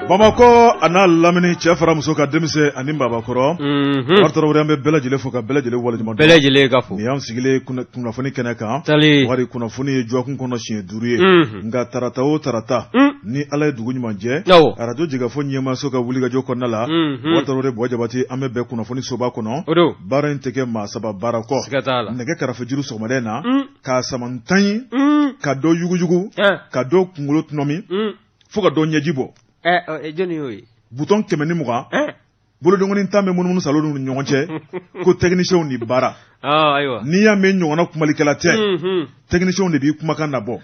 Bamakɔ a n'a lamini cɛ fara muso kan denmisɛn ani maabakɔrɔ Bakari Tarawele an bɛ bɛɛ lajɛlen fo ka bɛɛ lajɛlen waleɲuman dɔn bɛɛ lajɛlen ka fo nin y'an sigilen kunnafoni kɛnɛ kan Bakari kunnafoni ye dɔgɔkun kɔnɔ siɲɛ duuru ye nka tarata o tarata ni Ala ye dugu ɲuman jɛ arajo Jɛkafɔ ɲɛmaaso ka wulikajɔ kɔnɔna la Bakari Tarawele Buwa Jabate an bɛ bɛn kunnafoni soba kɔnɔ baara in tɛ kɛ maa saba baara kɔ nɛgɛ karafejuru sɔgɔmada in na k'a sama tan ye ka dɔ yuguyugu ka dɔ kunkolo tɔnɔmi fo ka dɔ ɲɛji bɔ jɔnni y'o ye butɔn 120 bolodenkɔni 10 bɛ munumunu salo ni ɲɔgɔn cɛ ko tɛkinisiyɛnw ni baara ayiwa n'i y'a mɛn ɲɔgɔnna kumalikɛla tɛ tɛkinisiyɛnw de b'i kumakan nabɔ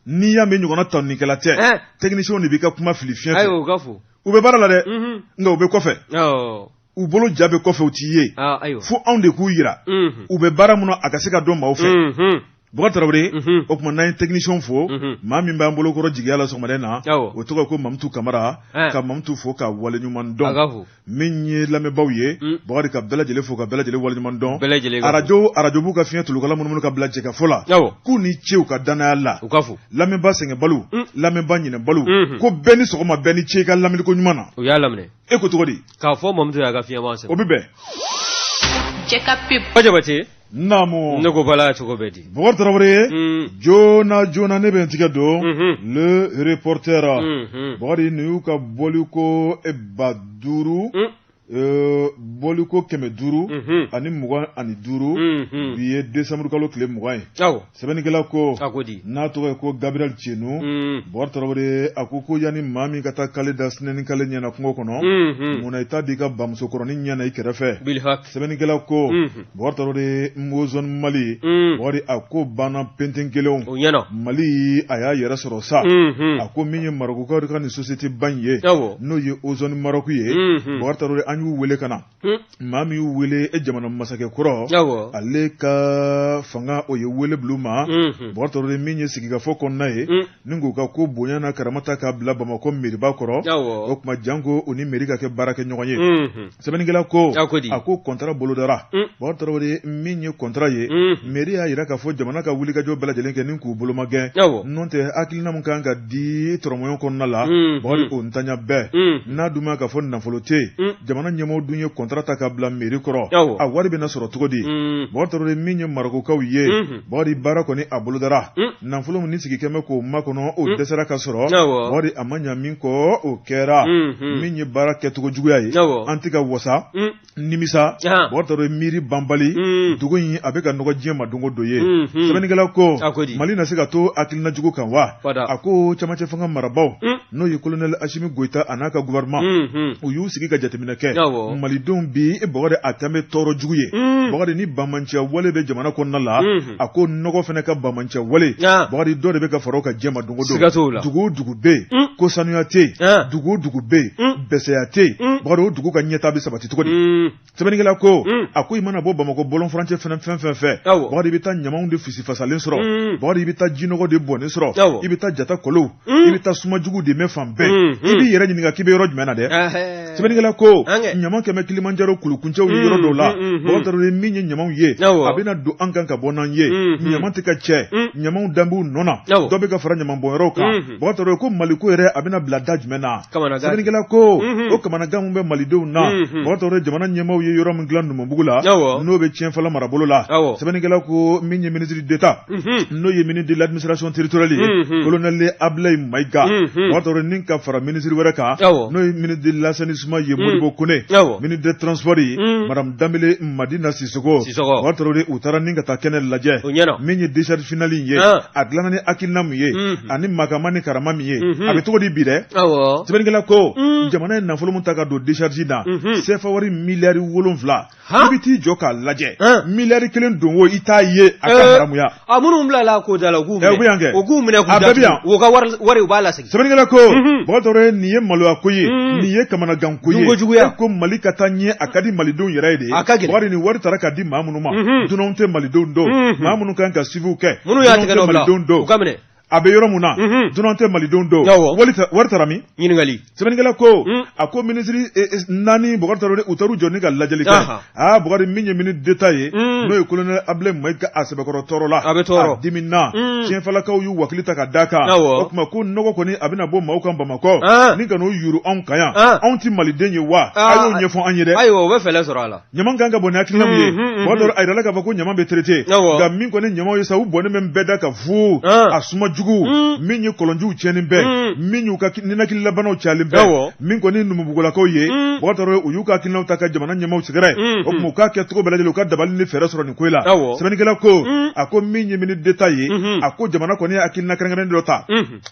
n'i y'a mɛn ɲɔgɔnna tanunikɛla tɛ tɛkinisiyɛnw de b'i ka kuma fili fiɲɛ fɛ u bɛ baara la dɛ nka u bɛ kɔfɛ u bolo ja bɛ kɔfɛ u t'i ye fo anw de k'u yira u bɛ baara min na a ka se ka dɔn maaw fɛ Bukari Tarawele o tuma n'an ye technicien fo maa min b'an bolokɔrɔ jigiya la sɔgɔmada in na o tɔgɔ ko Mamutu Kamara ka Mamutu fo ka waleɲuman dɔn min ye lamɛnbaaw ye Bukari ka bɛɛ lajɛlen fo ka bɛɛ lajɛlen waleɲuman dɔn arajo arajo b'u ka fiɲɛ tulukala munumunu ka bila jɛkafɔ la k'u ni ce u ka dannaya la lamɛnbaa sɛgɛnbaliw lamɛnbaa ɲinɛbaliw ko bɛɛ ni sɔgɔma bɛɛ ni ce i ka lamɛnni ko ɲuman na u y'a laminɛ e ko cogo di k'a fɔ Mamutu y'a ka fiɲɛma sɛbɛn o bɛ bɛn cɛ ka pep Jabate naamu ne ko bala cogo bɛ di Bukari Tarawele joona joona ne bɛ n tigɛ don Le Reporter Bukari nin y'u ka bɔliko 5000 bɔliko 525 bi ye décembre kalo tile 20 ye sɛbɛnnikɛla ko n'a tɔgɔ ye ko Gabriel Tienu Bukari Tarawele a ko ko yanni maa min ka taa kale da sinɛni kale ɲɛ na kungo kɔnɔ munna i t'a d'i ka bamusokɔrɔnin ɲɛ na i kɛrɛfɛ sɛbɛnnikɛla ko Bukari Tarawele Ozone Mali Bukari a ko banna penten kelen Mali a y'a yɛrɛ sɔrɔ sa a ko min ye Marɔkukaw ka nin société ba in ye n'o ye Ozone Maroc ye Bukari Tarawele an y'u wele ka na maa min y'u wele e jamana masakɛ kɔrɔ ale ka fanga o ye wele bila u ma Bukari Tarawele min ye sigikafɔ kɔnɔna ye ni k'u ka ko bonya n'a karama ta k'a bila Bamakɔ meriba kɔrɔ o tuma janko u ni meri ka kɛ baara kɛ ɲɔgɔn ye sɛbɛnnikɛla ko a ko kɔntara bolodara Bukari Tarawele min ye kɔntara ye meri y'a jira k'a fɔ jamana ka wulikajɔ bɛɛ lajɛlen kɛ ni k'u bolomagɛn n'o tɛ hakilina min kan ka di tɔrɔmɔɲɔgɔn kɔnɔna la Bukari o ntanya bɛɛ n'a dun ma k'a fɔ nafolo tɛ yen jamana ɲɛmɔgɔ dun ye kɔntara ta ka bila meri kɔrɔ a wari bɛna sɔrɔ cogo di Bukari Tarawele min ye Marɔkukaw ye Bukari baara kɔni a bolodara nafolo min ni sigi kɛmɛ k'o makɔnɔ o dɛsɛra ka sɔrɔ Bukari a ma ɲa min kɔ o kɛra min ye baara kɛcogo juguya ye an tɛ ka wasa nimisa Bukari Tarawele miiri banbali dugu in a bɛ ka nɔgɔ diɲɛ ma don o don ye sɛbɛnnikɛla ko Mali na se ka to hakilina jugu kan wa a ko camancɛ fanga marabaaw n'o ye colonel Asimi Goyita a n'a ka gouvernement u y'u sigi ka jateminɛ kɛ malidenw bi Bukari a kan bɛ tɔɔrɔ jugu ye Bukari ni banbaanciya wale bɛ jamana kɔnɔna la a ko nɔgɔ fana ka banbaanciya wale Bukari dɔ de bɛ ka fara o kan diɲɛ ma don o don dugu o dugu bɛ yen ko sanuya tɛ yen dugu o dugu bɛ yen bɛsɛya tɛ yen Bukari o dugu ka ɲɛtaa bɛ sabati cogo di sɛbɛnnikɛla ko a ko i mana bɔ bamakɔ bɔlɔn furancɛ fɛn fɛn fɛ Bukari i bɛ taa ɲamanw de fisifasalen sɔrɔ Bukari i bɛ taa jinɔgɔ de bɔnnen sɔrɔ i bɛ taa jata kɔlɔw i bɛ taa suma jugu de mɛn fan bɛɛ i b'i yɛrɛ ɲininka k'i bɛ yɔrɔ jumɛn na dɛ sɛbɛnnikɛla ko ɲaman kɛmɛ Kilimanjaro kulukuncɛw ye yɔrɔ dɔw la Bukari Tarawele min ye ɲamanw ye a bɛna don an kan ka bɔ n'an ye ɲaman tɛ ka cɛ ɲamanw dan b'u nɔ na dɔ bɛ ka fara ɲamanbɔnyɔrɔw kan Bukari Tarawele ko Mali ko yɛrɛ a bɛna bila da jumɛn na sɛbɛnnikɛla ko o kamanagan min bɛ malidenw na Bukari Tarawele jamana ɲɛmaaw ye yɔrɔ min dilan Numubugu la n'o bɛ Tiɲɛfala marabolo la sɛbɛnnikɛla ko min ye ministre d'État n'o ye ministre de l'administration territoriale ye colonel Ablaye Mayiga Bukari Tarawele ni ka fara ministre wɛrɛ kan n'o ye ministre de l'assainissement ye Modibo Kone ministre des transports ye madame Danbele Madina Sisoko Bukari Tarawele u taara ni ka taa kɛnɛ lajɛ min ye décharge finale in ye a dilanna ni hakilina min ye ani makama ni karama min ye a bɛ cogo di bi dɛ sɛbɛnnikɛla ko jamana ye nafolo min ta ka don décharge na sefa wari miliyari 7 i bɛ t'i jɔ k'a lajɛ miliyari kelen don wo i t'a ye a ka haramuya a minnu bilala ko da la u k'u minɛ kɛ u k'u minɛ k'u datugu u ka wari u b'a lasegin sɛbɛnnikɛla ko Bukari Tarawele nin ye maloya ko ye nin ye kamanagan ko ye juguya ko Mali ka taa ɲɛ a ka di malidenw yɛrɛ ye de a ka gɛlɛn Bukari nin wari taara ka di maa minnu ma dunanw tɛ malidenw don maa minnu kan ka suiviw kɛ minnu y'a tigɛ malidenw don u ka minɛ. A bɛ yɔrɔ mun na, dunan tɛ, malidenw don. Wari taara min? Ɲininkali. Sɛbɛnnikɛla ko, a ko minisiri naani, Bukari Tarawele, u taar'u jɔ ni ka lajɛli kɛ. Aa Bukari, min ye ministre d'État ye, n'o ye colonel Abdoulaye Mayiga, a sɛbɛkɔrɔ tɔɔrɔ la. A bɛ tɔɔrɔ. A dimina. Tiɲɛfalakaw y'u wakili ta ka d'a kan. O tuma ko nɔgɔ kɔni, a bɛna bɔ maaw kan Bamakɔ ni ka n'o yuru anw kan yan. Anw tɛ maliden ye wa? A y'o ɲɛfɔ an ye dɛ. Ayiwa, u bɛ fɛɛrɛ sɔrɔ a la. Ɲama kan ka bɔ ni hakilina min ye, Bukari, a yirala k'a fɔ ko ɲama bɛ traité, nka min kɔni ɲamaw ye sa, u bɔnnen bɛ bɛɛ da kan fu, a suma jugu, min ye kɔlɔnjiw tiɲɛnen bɛɛ, min y'u ka ninakililabanaw cayalen bɛɛ, min kɔni Numubugulakaw ye, Bukari Tarawele, u y'u ka hakilinaw ta ka jamana ɲɛmaaw sɛgɛrɛ. O tuma u k'a kɛ cogo bɛɛ lajɛlen, u ka dabali ni fɛɛrɛ sɔrɔ nin ko in la. Sɛbɛnnikɛla ko, a ko min ye ministre d'État ye, a ko jamana kɔni ye hakilina kɛrɛnkɛrɛnnen dɔ ta.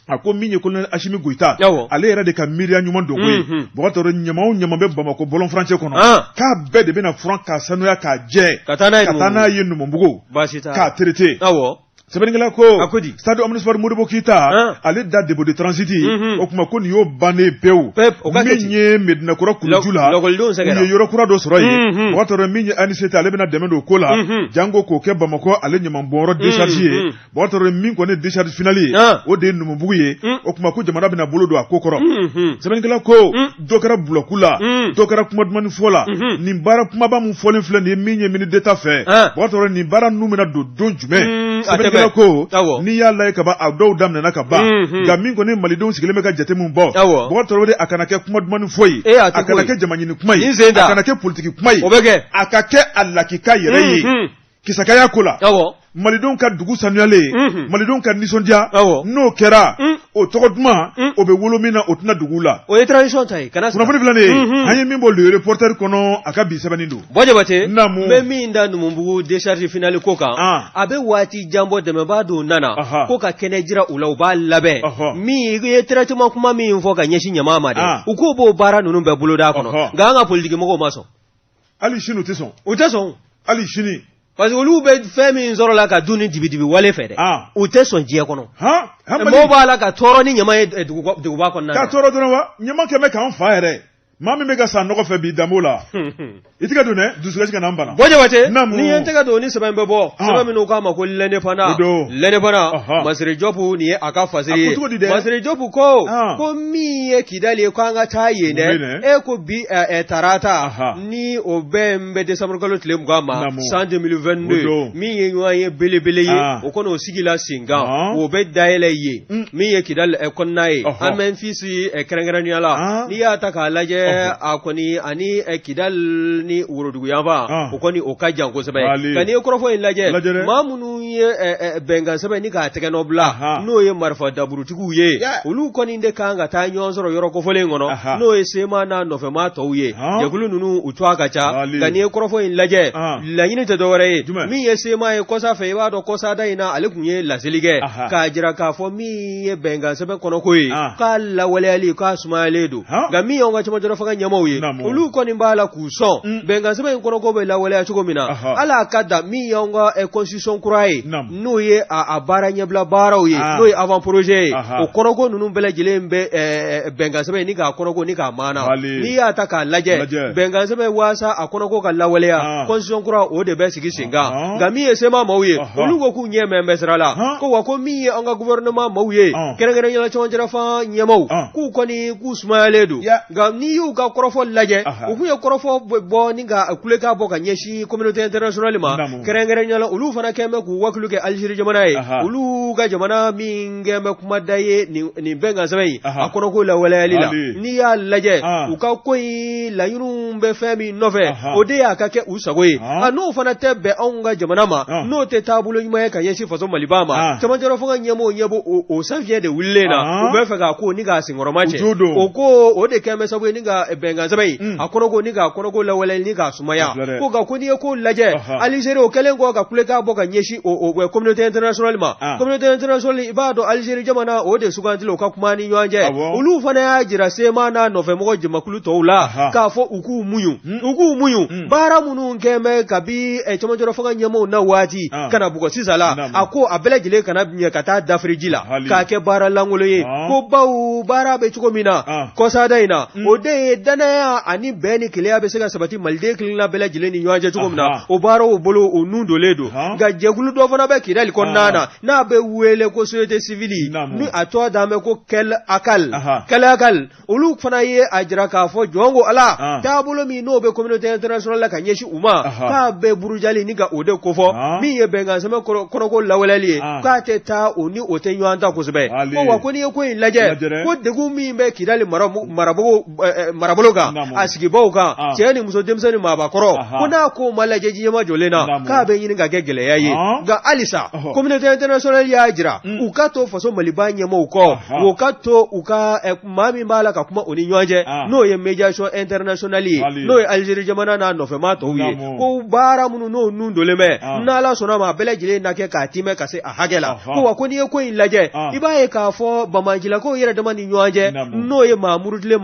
A ko min ye colonel Asimi Goyita, ale yɛrɛ de ka miiriya ɲuman don koyi. Bukari Tarawele, ɲama o ɲama bɛ Bamakɔ bɔlɔn furancɛ kɔnɔ, k'a bɛɛ de bɛna furan k'a sanuya k'a jɛ, ka taa n'a ye Numubugu k'a traité. Sɛbɛnnikɛla ko, a ko di? Stade Omnisport Modibo Keyita, ale da dépôt de transit, o tuma ko nin y'o bannen pewu. Min ye Medinakura kuluju la, u ye yɔrɔ kura dɔ sɔrɔ yen. Bukari Tarawele, min ye ANICT, ale bɛna dɛmɛ don o ko la, janko k'o kɛ Bamakɔ ale ɲamanbɔnyɔrɔ décharge ye. Bukari Tarawele, min kɔni décharge finale ye, o de ye Numubugu ye. O tuma ko jamana bɛna bolo don a ko kɔrɔ. Sɛbɛnnikɛla ko, dɔ kɛra bulɔku la, dɔ kɛra kuma dumanni fɔ la. Nin baara kumaba min fɔlen filɛ nin ye, min ye ministre d'État fɛ, Bukari Tarawele, nin baara ninnu bɛna don don jumɛn? Sɛbɛnnikɛla ko, n'i y'a lajɛ ka ban, a dɔw daminɛna ka ban, nka min kɔni malidenw sigilen bɛ ka jate min bɔ, Bukari Tarawele, a kana kɛ kuma dumanni fɔ ye, a kana kɛ jama ɲini kuma ye, a kana kɛ politiki kuma ye, a ka kɛ a lakika yɛrɛ ye kisakaya ko la. Malidenw ka dugu sanuyalen, malidenw ka nisɔndiya, n'o kɛra, o tɔgɔ duman o bɛ wolo min na, o tɛna dugu la. O ye transition ta ye. Kana kunnafoni filɛ nin ye, an ye min bɔ Le Reporter kɔnɔ, a ka bi sɛbɛnni don. Bɔ Jabate, n bɛ min da Numubugu décharge finale ko kan, a bɛ waati jan bɔ, dɛmɛbaa dɔw nana ko ka kɛnɛ jira u la, u b'a labɛn. Min i ye traitement kuma min fɔ ka ɲɛsin ɲama ma dɛ, u k'u b'o baara ninnu bɛɛ boloda a kɔnɔ, nka an ka politikimɔgɔw ma sɔn. Hali sini u tɛ sɔn. U tɛ sɔn. Hali sini. Parce que olu bɛ fɛn min sɔrɔ la ka dun ni dibidibi wale fɛ dɛ, u tɛ sɔn diɲɛ kɔnɔ. Mɔgɔw b'a la ka tɔɔrɔ ni ɲama ye duguba kɔnɔna na. Ka tɔɔrɔ dɔrɔn wa, ɲama kɛ bɛ k'an fa yɛrɛ. Maa min bɛ ka sa nɔgɔ fɛ bi, dan b'o la. I tɛgɛ don dɛ, dusukasi kana n bana. Bɔ Jabate, n'i ye n tɛgɛ don ni sɛbɛn bɛ bɔ, sɛbɛn minnu k'a ma ko L'Indépendant. L'Indépendant, Masire Jɔpu, nin ye a ka fasiri ye. Masire Jɔpu ko min ye Kidali ye, ko an ka taa yen dɛ. E ko bi tarata ni o bɛn bɛ décembre kalo tile 20 ma san 2022, min ye ɲɔgɔn ye belebele ye, o kɔni o sigila sen kan, o bɛ dayɛlɛ yen, min ye Kidali kɔnɔna ye, Amenfis kɛrɛnkɛrɛnnenya la. N'i y'a ta k'a lajɛ, a kɔni ani Kidali ni woroduguyanfan, o kɔni o ka jan kosɛbɛ. Nka n'i ye kɔrɔfɔ in lajɛ, maa minnu ye bɛnkan sɛbɛn ni k'a tɛgɛnɔ bila, n'o ye marifa daburutigiw ye, olu kɔni de kan ka taa ɲɔgɔn sɔrɔ yɔrɔ kofɔlen kɔnɔ, n'o ye CMA n'a nɔfɛmaa tɔw ye. Jɛkulu ninnu u tɔgɔ ka ca. Nka n'i ye kɔrɔfɔ in lajɛ, laɲini tɛ dɔwɛrɛ ye. Min ye CMA ye kɔsa fɛ, i b'a dɔn kɔsada in na, ale tun ye laseli kɛ k'a jira k'a fɔ min ye bɛnkan sɛbɛn kɔnɔko ye, k'a lawaleyali k'a sumayalen don. Nka min y'anw ka cɛmancɛ fanga ɲɛmaaw ye, olu kɔni b'a la k'u sɔn bɛnkan sɛbɛn in kɔnɔko bɛ lawaleya cogo min na, hali a ka da min y'anw ka constitution kura ye, n'o ye a baara ɲɛbila baaraw ye, n'o ye avant projet ye, o kɔnɔko ninnu bɛɛ lajɛlen bɛ bɛnkan sɛbɛn ni k'a kɔnɔko ni k'a maana. N'i y'a ta k'a lajɛ, bɛnkan sɛbɛn waasa a kɔnɔko ka lawaleya, constitution kura o de bɛ sigi sen kan. Nka min ye CMA maaw ye, olu ko k'u ɲɛ mɛn bɛ sira la, ko wa ko min ye an ka gouvernement maaw ye, kɛrɛnkɛrɛnnenya la cɛmancɛ fanga ɲɛmaaw, k'u kɔni k'u sumayalen don. Nka n'i y'u ka kɔrɔfɔ lajɛ, u tun ye kɔrɔfɔ bɔ ni ka kulekan bɔ ka ɲɛsin communauté internationale ma, kɛrɛnkɛrɛnnenya la olu fana kɛn bɛ k'u wakilu kɛ Algérie jamana ye, olu ka jamana min kɛn bɛ kumada ye nin bɛnkan sɛbɛn in a kɔnɔko lawaleyali la. N'i y'a lajɛ, u ka ko in laɲiniw bɛ fɛn min nɔfɛ, o de y'a ka kɛ u sago ye. A n'o fana tɛ bɛn anw ka jamana ma, n'o tɛ taabolo ɲuman ye ka ɲɛsin faso Maliba ma. Cɛmancɛ fanga ɲɛmɔgɔw ɲɛ b'o o sanfiɲɛ de wulilen na, u bɛ fɛ k'a ko ni k'a senkɔrɔma cɛ. O ko o de kɛn bɛ sababu ye ni ka bɛnkan sɛbɛn in a kɔnɔko ni k'a kɔnɔko lawaleyali ni k'a sumaya. Ko nka ko n'i ye ko lajɛ, Algérie o kɛlen kɔ ka kulekan bɔ ka ɲɛsin o communauté internationale ma, communauté internationale, i b'a dɔn Algérie jamana o de sugandila u ka kuma ni ɲɔgɔn cɛ. Olu fana y'a jira CMA n'a nɔfɛmɔgɔ jamakulu tɔw la k'a fɔ u k'u muɲu, u k'u muɲu. Baara minnu kɛn bɛ kabi cɛmancɛ fanga ɲɛmɔgɔw na waati ka na bugɔ sisan la, a ko a bɛɛ lajɛlen kana ɲɛ ka taa dafiri ji la k'a kɛ baara lankolon ye. Ko bawo baara bɛ cogo min na kɔsada in na, o de ye danaya ani bɛn ni kelenya bɛ se ka sabati maliden kelenna bɛɛ lajɛlen ni ɲɔgɔn cɛ cogo min na, o baaraw bolo o nun donlen don. Nka jɛkulu dɔ fana bɛ Kidali kɔnɔna na n'a bɛ wele ko société civile ni a tɔgɔ dalen bɛ ko Kɛl Akal Kɛl Akal olu fana ye a jira k'a fɔ jɔn ko Ala ah. taabolo min n'o bɛ communauté internationale la ka ɲɛsin u ma k'a bɛ burujali ni ka o de kofɔ ah. min ye bɛnkan sɛbɛn kɔnɔko lawaleyali ye ah. k'a tɛ taa o ni o tɛ ɲɔgɔn ta kosɛbɛ ko wa ko n'i ye ko in lajɛ ko degun min bɛ Kidali marabolo kan a sigibaaw kan cɛ ni muso denmisɛn ni maabakɔrɔ ko n'a ko ma lajɛ ɲɛmajɔlen na k'a bɛ ɲini ka kɛ gɛlɛya ye nka halisa communauté internationale y'a jira mm. u ka to faso Maliba ɲɛmaaw kɔ u ka to u ka eh, maa min b'a la ka kuma u ni ɲɔgɔn cɛ ah. n'o ye médiation internationale ye n'o ye Algérie jamana n'a nɔfɛmaa tɔw ye ko baara minnu n'o nun dolen bɛ ah. n'Ala sɔnna ma a bɛɛ lajɛlen na kɛ k'a timɛ ka se a hakɛ la ko wa ko n'i ye ko in lajɛ ah. i b'a ye k'a fɔ banbaancilakaw yɛrɛ dama ni ɲɔgɔn cɛ n'o ye maa murutilen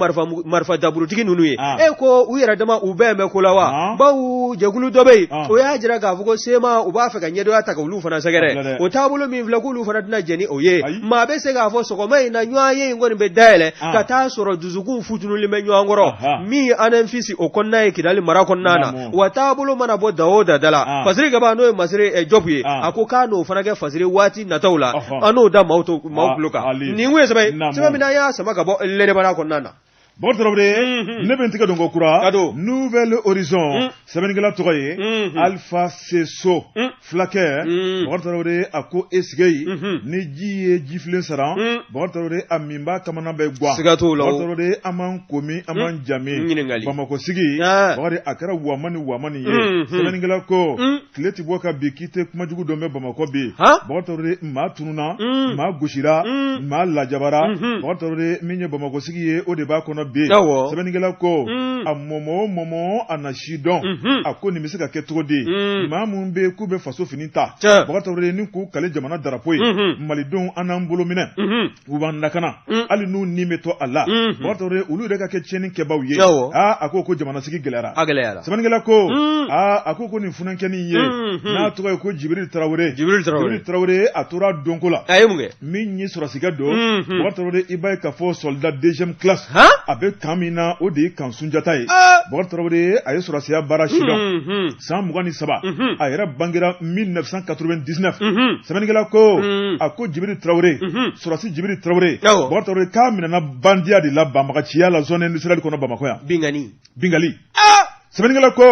marifa daburutigi ninnu ye e ko u yɛrɛ dama u bɛn bɛ ko la wa bawo jɛkulu dɔ bɛ yen o y'a jira k'a fɔ ko CMA u b'a fɛ ka ɲɛdɔnya ta ka olu fana sɛgɛrɛ o taabolo min filɛ k'olu fana tɛna jɛn ni o ye maa bɛ se k'a fɔ sɔgɔma in na ɲɔgɔnye in kɔni bɛ dayɛlɛ ah. ka taa sɔrɔ dusukun futunulen bɛ ɲɔgɔn kɔrɔ min ye ANEFIS o kɔnɔna ye Kidali mara kɔnɔna na wa taabolo mana bɔ da o da da la ah. Fasiri Kaba n'o ye Masire eh, Jɔpu ye ah. a ko k'a n'o fana kɛ fasiri waati nataw la an n'o da maaw tulo kan nin kun ye sɛbɛn ye sɛbɛn min n'an y'a sama ka bɔ L'Indépendant kɔnɔna na. Bɔkari Tarawele ne bɛ n tɛgɛ don ko kura Nouvel Horizon sɛbɛnnikɛla tɔgɔ ye Alpha Seso fulakɛ Bɔkari Tarawele a ko e sigi ni ji ye jifilen saran Bɔkari Tarawele a minbaa kamana bɛ gan siga t'o la Bɔkari Tarawele an m'an ko min an m'an ja min ɲininkali Bamakɔ sigi Bɔkari a kɛra wamani wamani ye sɛbɛnnikɛla ko tile tɛ bɔ ka bin k'i tɛ kuma jugu dɔn bɛ Bamakɔ bi Bɔkari Tarawele maa tununna maa gosira maa lajabara Bɔkari Tarawele min ye Bamakɔ sigi ye o de b'a kɔnɔ bi sɛbɛnnikɛla ko a mɔmɔ o mɔmɔ a na si dɔn a ko nin bɛ se ka kɛ cogo di maa minnu bɛ k'u bɛ faso fini ta Bɔkari Tarawele ni k'u kale jamana darapo ye malidenw an n'an bolo minɛ u b'an lakana hali n'u ni bɛ to a la Bɔkari Tarawele olu yɛrɛ ka kɛ tiɲɛni kɛbaw ye aa a ko ko jamana sigi gɛlɛyara a gɛlɛyara sɛbɛnnikɛla ko aa a ko ko nin funankɛnin ye n'a tɔgɔ ye ko Jibiri Tarawele Jibiri Tarawele a tora donko la a ye mun kɛ min ye sɔrɔdasikɛ don Bɔkari Tarawele i b'a ye k'a fɔ soldat deuxième classe a bɛ camp min na o de ye camp Sunjata ye Bɔkari Tarawele a ye sɔrɔdasiya baara sidɔn san 23 a yɛrɛ bangera 1999 sɛbɛnnikɛla ko a ko Jibiri Tarawele sɔrɔdasi Jibiri Tarawele Bɔkari Tarawele k'a minɛna bandiya de la banbagaciya la zone industrielle kɔnɔ Bamakɔ yan binkanni binkanni sɛbɛnnikɛla ko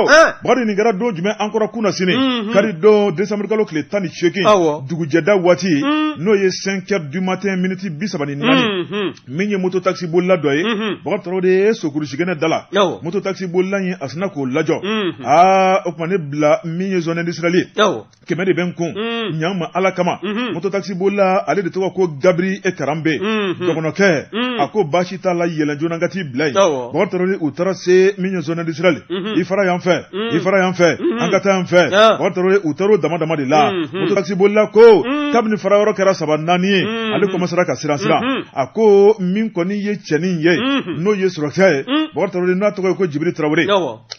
Bɔkari nin kɛra don jumɛn an kɔrɔ kunasini kari don décembre kalo tile 18 dugujɛda waati n'o ye 5 heures du matin miniti 34 min ye moto taxi bolila dɔ ye Bɔkari Tarawele ye sokurusikɛnɛ da la moto taxi bolila in a sinna k'o lajɔ aa o tuma ne bila min ye zone industrielle ye 100 de bɛ n kun ɲa n ma Ala kama moto taxi bolila ale de tɔgɔ ko Gabiri e Karanbe dɔgɔnɔkɛ a ko baasi t'a la yɛlɛn joona ka t'i bila yen Bɔkari Tarawele u taara se min ye zone industrielle i fara yan fɛ i fara yan fɛ an ka taa yan fɛ Bɔkari Tarawele u taara o dama dama de la moto taxi bolila ko kabini fara yɔrɔ kɛra saba naani ye ale commencera ka siran siran a ko min kɔni ye cɛnin ye n'o ye sɔrɔdasiya ye Bɔkari Tarawele n'a tɔgɔ ye ko Jibiri Tarawele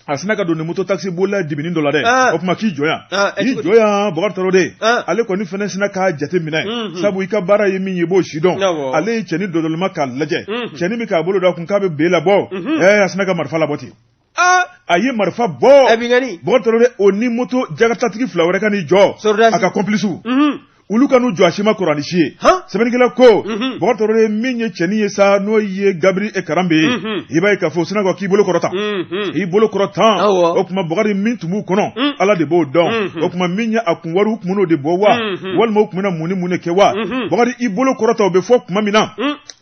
a sinna ka don ni moto taxi bolila dibinin dɔ la dɛ o tuma k'i jɔ yan i jɔ yan Bɔkari Tarawele ale kɔni fana sinna k'a jate minɛ sabu i ka baara ye min ye i b'o sidɔn ale ye cɛnin dɔdɔlima k'a lajɛ cɛnin bɛ k'a bolo da kun k'a bɛ be labɔ ɛɛ a sinna ka marifa labɔ ten a ye marifa bɔ Bɔkari Tarawele o ni moto jakatatigi fila wɛrɛ ka n'i jɔ a ka complice olu ka n'u jɔ a si ma kɔrɔ ni si ye sɛbɛnnikɛla ko Bɔkari Tarawele min ye cɛnin ye sa n'o ye Gabiri e Karanbe ye i b'a ye k'a fɔ o sinna ko k'i bolo kɔrɔta i bolo kɔrɔta o tuma Bɔkari min tun b'u kɔnɔ Ala de b'o dɔn o tuma min ye a kun wari u tun b'o de bɔ wa walima u tun bɛna mun ni mun de kɛ wa Bɔkari i bolo kɔrɔta o bɛ fɔ tuma min na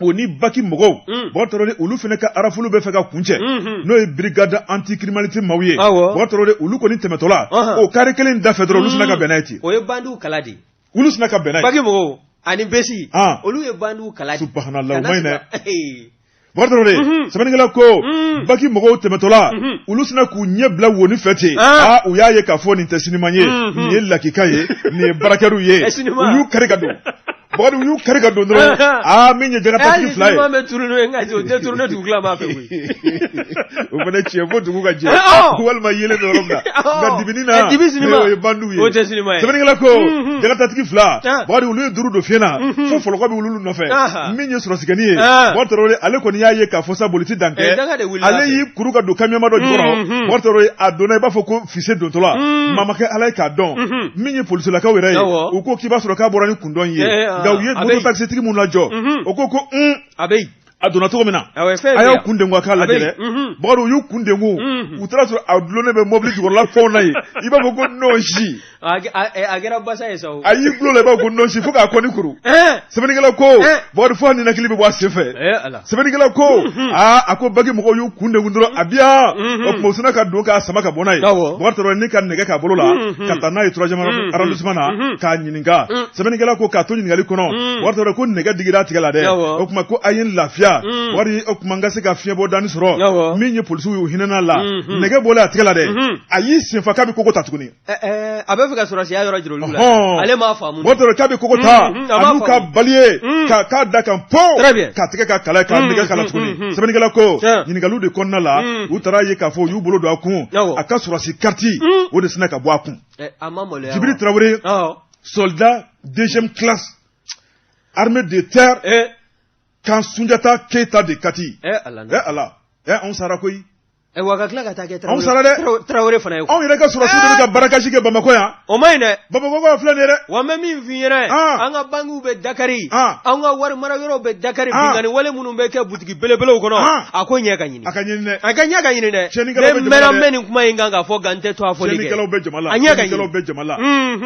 o ni baki mɔgɔw Bɔkari Tarawele olu fana ka rafle bɛ fɛ ka kuncɛ n'o ye brigade anticriminalité maaw ye Bɔkari Tarawele olu kɔni tɛmɛtɔla o kari kelen da fɛ dɔrɔn olu sinna ka bɛn n'a ye ten o ye bandiw kala de ye olu sinna ka bɛn n'a ye baki mɔgɔw ani besi olu ye bandiw kala de subhanallah o ma ɲi dɛ Bɔkari Tarawele sɛbɛnnikɛla ko baki mɔgɔw tɛmɛtɔla olu sinna k'u ɲɛ bila woni fɛ ten aa u y'a ye k'a fɔ nin tɛ siniman ye nin ye lakika ye nin ye barakɛriw ye u y'u kari ka don. Bakari, u y'u kari ka don dɔrɔn, aa, min ye jakatatigi fila ye. Hali bɛ tourner, nka o tɛ tourner dugukila fɛ koyi. O fana tiɲɛ, fo dugu ka jɛ walima yelen bɛ yɔrɔ min na, nka dibini na, dibi sinima, o ye bandiw ye. O tɛ sinima ye. Sɛbɛnnikɛla ko jakatatigi fila, Bakari, olu ye duuru don fiɲɛ na fo fɔlɔkɔ bɛ wuli nɔfɛ. Min ye sɔrɔsikɛni ye, Bakari Tarawele, ale kɔni y'a ye k'a fɔ sa boli ti dan kɛ, ale y'i kuru ka don kamiyɔnba dɔ jukɔrɔ. Bakari Tarawele, a donna i b'a fɔ ko fise dontɔla. Maa ma kɛ Ala ye k'a dɔn. Min ye polisilakaw yɛrɛ ye, u ko k'i b'a sɔrɔ k'a bɔra ni kundɔn ye, nka u ye moto takisitigi mun lajɔ, o ko a bɛ yen. A donna cogo min na, a y'aw kun dengun a k'a lajɛ dɛ. Bakari, u y'u kun dengun, u taara sɔrɔ a dulonnen bɛ mobili jukɔrɔla fɛnw na yen, i b'a fɔ ko nɔnsi. A kɛra basa ye sa o. A y'i gulon la i b'a fɔ ko nɔnsi fo k'a kɔni kuru. Sɛbɛnnikɛla ko Bakari, fo a ninakili bɛ bɔ a sen fɛ. Sɛbɛnnikɛla ko aa, a ko baki mɔgɔw y'u kun dengun dɔrɔn, a bi yan. O tuma u sina ka don k'a sama ka bɔ n'a ye. Bakari Tarawele, ni ka nɛgɛ k'a bolo la ka taa n'a ye troisième arrondissement na k'a ɲininka. Sɛbɛnnikɛla ko k'a to ɲininkali kɔnɔ, Bakari Tarawele ko nɛgɛ digira a tigɛ la dɛ. O tuma ko a ye n lafiya, Bakari, o tuma n ka se ka fiɲɛbɔdani sɔrɔ. Min ye polisiw y'u hinɛna la, nɛgɛ bɔlen a tigɛ la dɛ, a y'i senfa k'a bɛ kogo ta tuguni. A bɛ fɛ ka sɔrɔsiya yɔrɔ jira olu la, ale m'a faamu. Bakari Tarawele k'a bɛ kogo ta, a n'u ka bali ye k'a k'a da kan pɔn k'a tigɛ ka kala k'a nɛgɛ kala tuguni. Sɛbɛnnikɛla ko ɲininkaliw de kɔnɔna la, u taara ye k'a fɔ u y'u bolo don a kun, a ka sɔrɔsi kariti o de sinna ka bɔ a kun. A ma maloya. Jibiri Tarawele, soldat deuxième classe, armée de terre, camp Sunjata Keyita de Kati. Ala, anw sara koyi. Wa ka tila ka taa kɛ anw sara dɛ. Tarawele fana ye. Anw yɛrɛ ka sɔrɔsiw de bɛ ka braquage kɛ Bamakɔ yan. O ma ɲi dɛ. Bamakɔ filɛ nin ye dɛ. Wa n bɛ min f'i ɲɛna, an ka bankiw bɛ dakari, an ka wari mara yɔrɔw bɛ dakari, binkanni wale minnu bɛ kɛ butigi belebelew kɔnɔ, a ko ɲɛ ka ɲini. A ka ɲini dɛ. A ka ɲɛ ka ɲini dɛ. Tiɲɛnikɛlaw bɛ jama la dɛ. Ne mɛnna mɛn nin kuma in kan k'a fɔ nka n tɛ to a fɔli kɛ. Tiɲɛnikɛlaw bɛ jama la. A ɲɛ ka ɲini. Tiɲɛnikɛlaw bɛ jama la.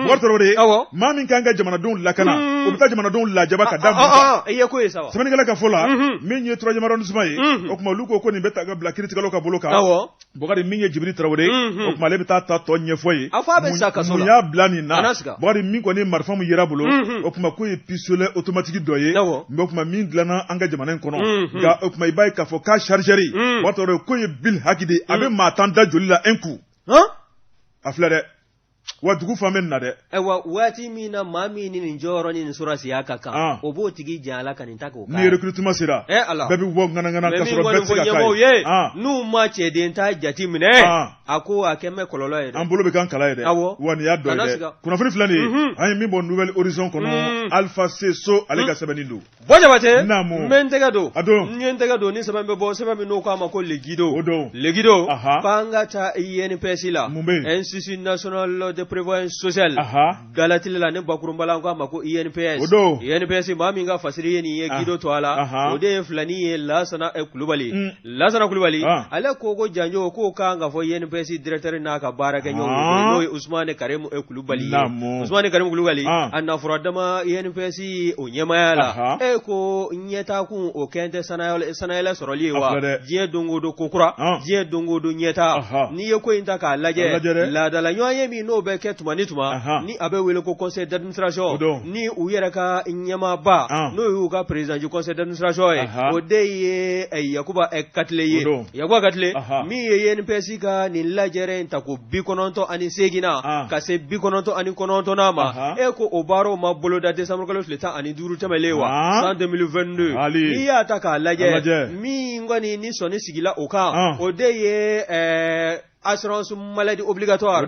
Bakari Tarawele. Awɔ. Maa min kan ka jamanadenw lakana, o bɛ taa jamanadenw lajaba ka da mun kan? I ye ko ye sa wa. Sɛbɛnnikɛla ka fɔ la, min ye troisième arrondissement ye, o tuma olu ko ko nin bɛ ta ka bila kiiritigɛlaw ka bolo kan. Awɔ. Bukari, min ye Jibiri Tarawele, o tuma ale bɛ taa ta tɔ ɲɛfɔ ye. A fɔ a bɛ sa kaso la. Mun y'a bila nin na? Bukari, min kɔni marifa min yera bolo, o tuma k'o ye pistolet automatique dɔ ye. Awɔ. O tuma min dilanna an ka jamana in kɔnɔ. Nka o tuma i b'a ye k'a fɔ k'a chargeur, Bukari Tarawele, k'o ye bili haki de ye, a bɛ maa 10 da joli la un coup. A filɛ dɛ. Wa dugu fan bɛ nin na dɛ. Ayiwa, waati min na maa min ni nin jɔyɔrɔ ni nin sɔrɔsiya ka kan, o b'o tigi jɛ a la ka nin ta k'o k'a ye. Ni recrutement sera, Ala, bɛɛ bɛ bɔ ŋanaŋana ka sɔrɔ bɛɛ tɛ se ka k'a ye. N'u ma cɛden ta jate minɛ, a ko a kɛ mɛ kɔlɔlɔ ye dɛ. An bolo bɛ k'an kala ye dɛ. Awɔ. Wa nin y'a dɔ ye dɛ. Kunnafoni filɛ nin ye, an ye min bɔ Nouvel Horizon kɔnɔ, Alpha C So ale ka sɛbɛnni don. Bɔ Jabate, Naamu. n bɛ n tɛgɛ don. A don. N ye n tɛgɛ don ni sɛbɛn bɛ bɔ, sɛbɛn min n'o k'a ma ko Le Guido. O don. Le Guido. Aha. K'an ka taa INPS la. Mun bɛ yen? Institut National de Prévoyance Sociale. Aha. Galatili la ne bakurunba la, an k'a ma ko INPS. O don. INPS, maa min ka fasiri ye nin ye Guido tɔgɔ la. Aha. O de ye filani ye, Lasana Kulubali. Lasana Kulubali. Ale ko ko janjo k'o kan ka fɔ INPS directeur n'a ka baarakɛɲɔgɔnw ye, n'o ye Usumani Karimu Kulubali ye. Naamu. Usumani Karimu Kulubali. A nafura dama INPS o ɲɛmaaya la, e ko ɲɛtaakun o kɛn tɛ sanayɛlɛ sɔrɔli ye wa? Diɲɛ don o don ko kura, diɲɛ don o don ɲɛtaa. N'i ye ko in ta k'a lajɛ, laadala ɲɔgɔnye min n'o bɛ kɛ tuma ni tuma, ni a bɛ wele ko conseil d'administration, ni u yɛrɛ ka ɲɛmaaba n'o y'u ka président du conseil d'administration ye, o de ye Yakuba Katile ye. Yakuba Katile min ye INPS ka nin lajɛrɛ in ta ko 98nan ka se 99nan ma, e ko o baaraw ma boloda décembre kalo tile 15 tɛmɛlen wa san 2022. N'i y'a ta k'a lajɛ, min kɔni ni sɔnni sigila o kan, o de ye assurance maladie obligatoire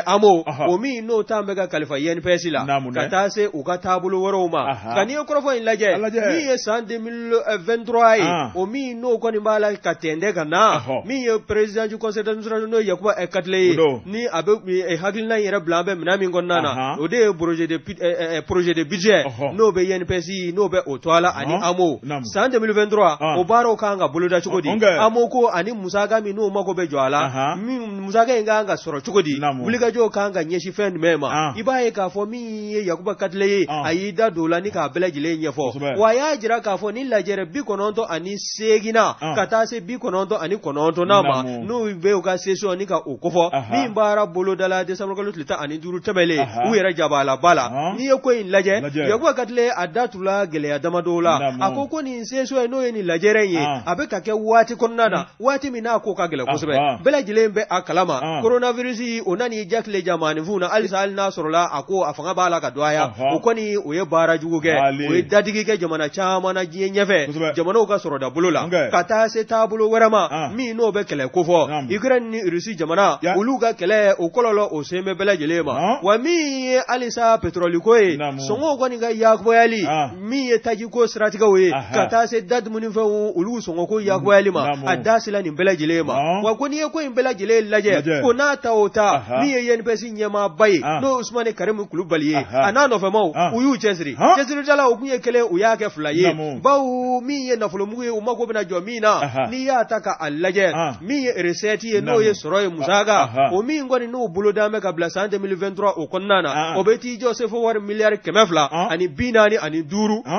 AMO, o min n'o ta bɛ ka kalifa INPS la ka taa se u ka taabolo wɛrɛw ma. Nka n'i ye kɔrɔfɔ in lajɛ, min ye san 2023 ye, o min n'o kɔni b'a la ka tɛntɛn ka na, min ye président du conseil d'administration n'o ye Yakuba Katile ye, ni a bɛ hakilina in yɛrɛ bila an bɛ minɛn min kɔnɔna na, o de ye projet de budget n'o bɛ INPS n'o bɛ o tɔgɔ la ani AMO san 2023, o baaraw kan ka boloda cogo di, AMO ko ani musaka min n'o mako bɛ jɔ a la, min musaka in kan ka sɔrɔ cogo di, wulikajɔw kan ka ɲɛsin fɛn jumɛn ma. I b'a ye k'a fɔ min ye Yakuba Katile ye, a y'i da don o la ni k'a bɛɛ lajɛlen ɲɛfɔ. Wa a y'a jira k'a fɔ ni lajɛrɛ 98nan ka taa se 99nan ma, n'u bɛ u ka session ni ka o kofɔ, min baara bolodala décembre kalo tile 15 tɛmɛlen u yɛrɛ jabalaba la. N'i ye ko in lajɛ, Yakuba Katile a da tula gɛlɛya damadɔw la. A ko ko nin session in, n'o ye nin lajɛrɛ in ye, a bɛ ka kɛ waati kɔnɔna na, waati min n'a ko ka gɛlɛn kosɛbɛ, bɛɛ lajɛlen bɛ a kalama coronavirus o nan'i ja tile ja maaninfinw na halisa hali n'a sɔrɔla a ko a fanga b'a la ka dɔgɔya o kɔni o ye baara jugu kɛ o ye dadigi kɛ jamana caman na diɲɛ ɲɛfɛ jamanaw ka sɔrɔda bolo la ka taa se taabolo wɛrɛ ma min n'o bɛ kɛlɛ kofɔ Ukraine ni Russie jamana olu ka kɛlɛ o kɔlɔlɔ o sen bɛ bɛɛ lajɛlen ma wa min ye halisa pétrole ko ye sɔngɔw kɔni ka yakubayali min ye tajiko siratigɛw ye ka taa se da dumunifɛnw olu sɔngɔko yakubayali ma a da sela nin bɛɛ lajɛlen ma wa ko n'i ye ko in bɛɛ lajɛlen lajɛ ko n'a ta o ta min ye INPS ɲɛmaaba ye n'o ye Usumani Karimu Kulubali ye a n'a nɔfɛmaw u y'u cɛsiri cɛsiridala o kun ye kelen u y'a kɛ fila ye bawo min ye nafolomugu ye u mako bɛna jɔ min na n'i y'a ta k'a lajɛ min ye recette ye n'o ye sɔrɔ ye musaka o min kɔni n'o boloda bɛ ka bila san 2023 o kɔnɔna na o bɛ t'i jɔ sefo wari miliyari 245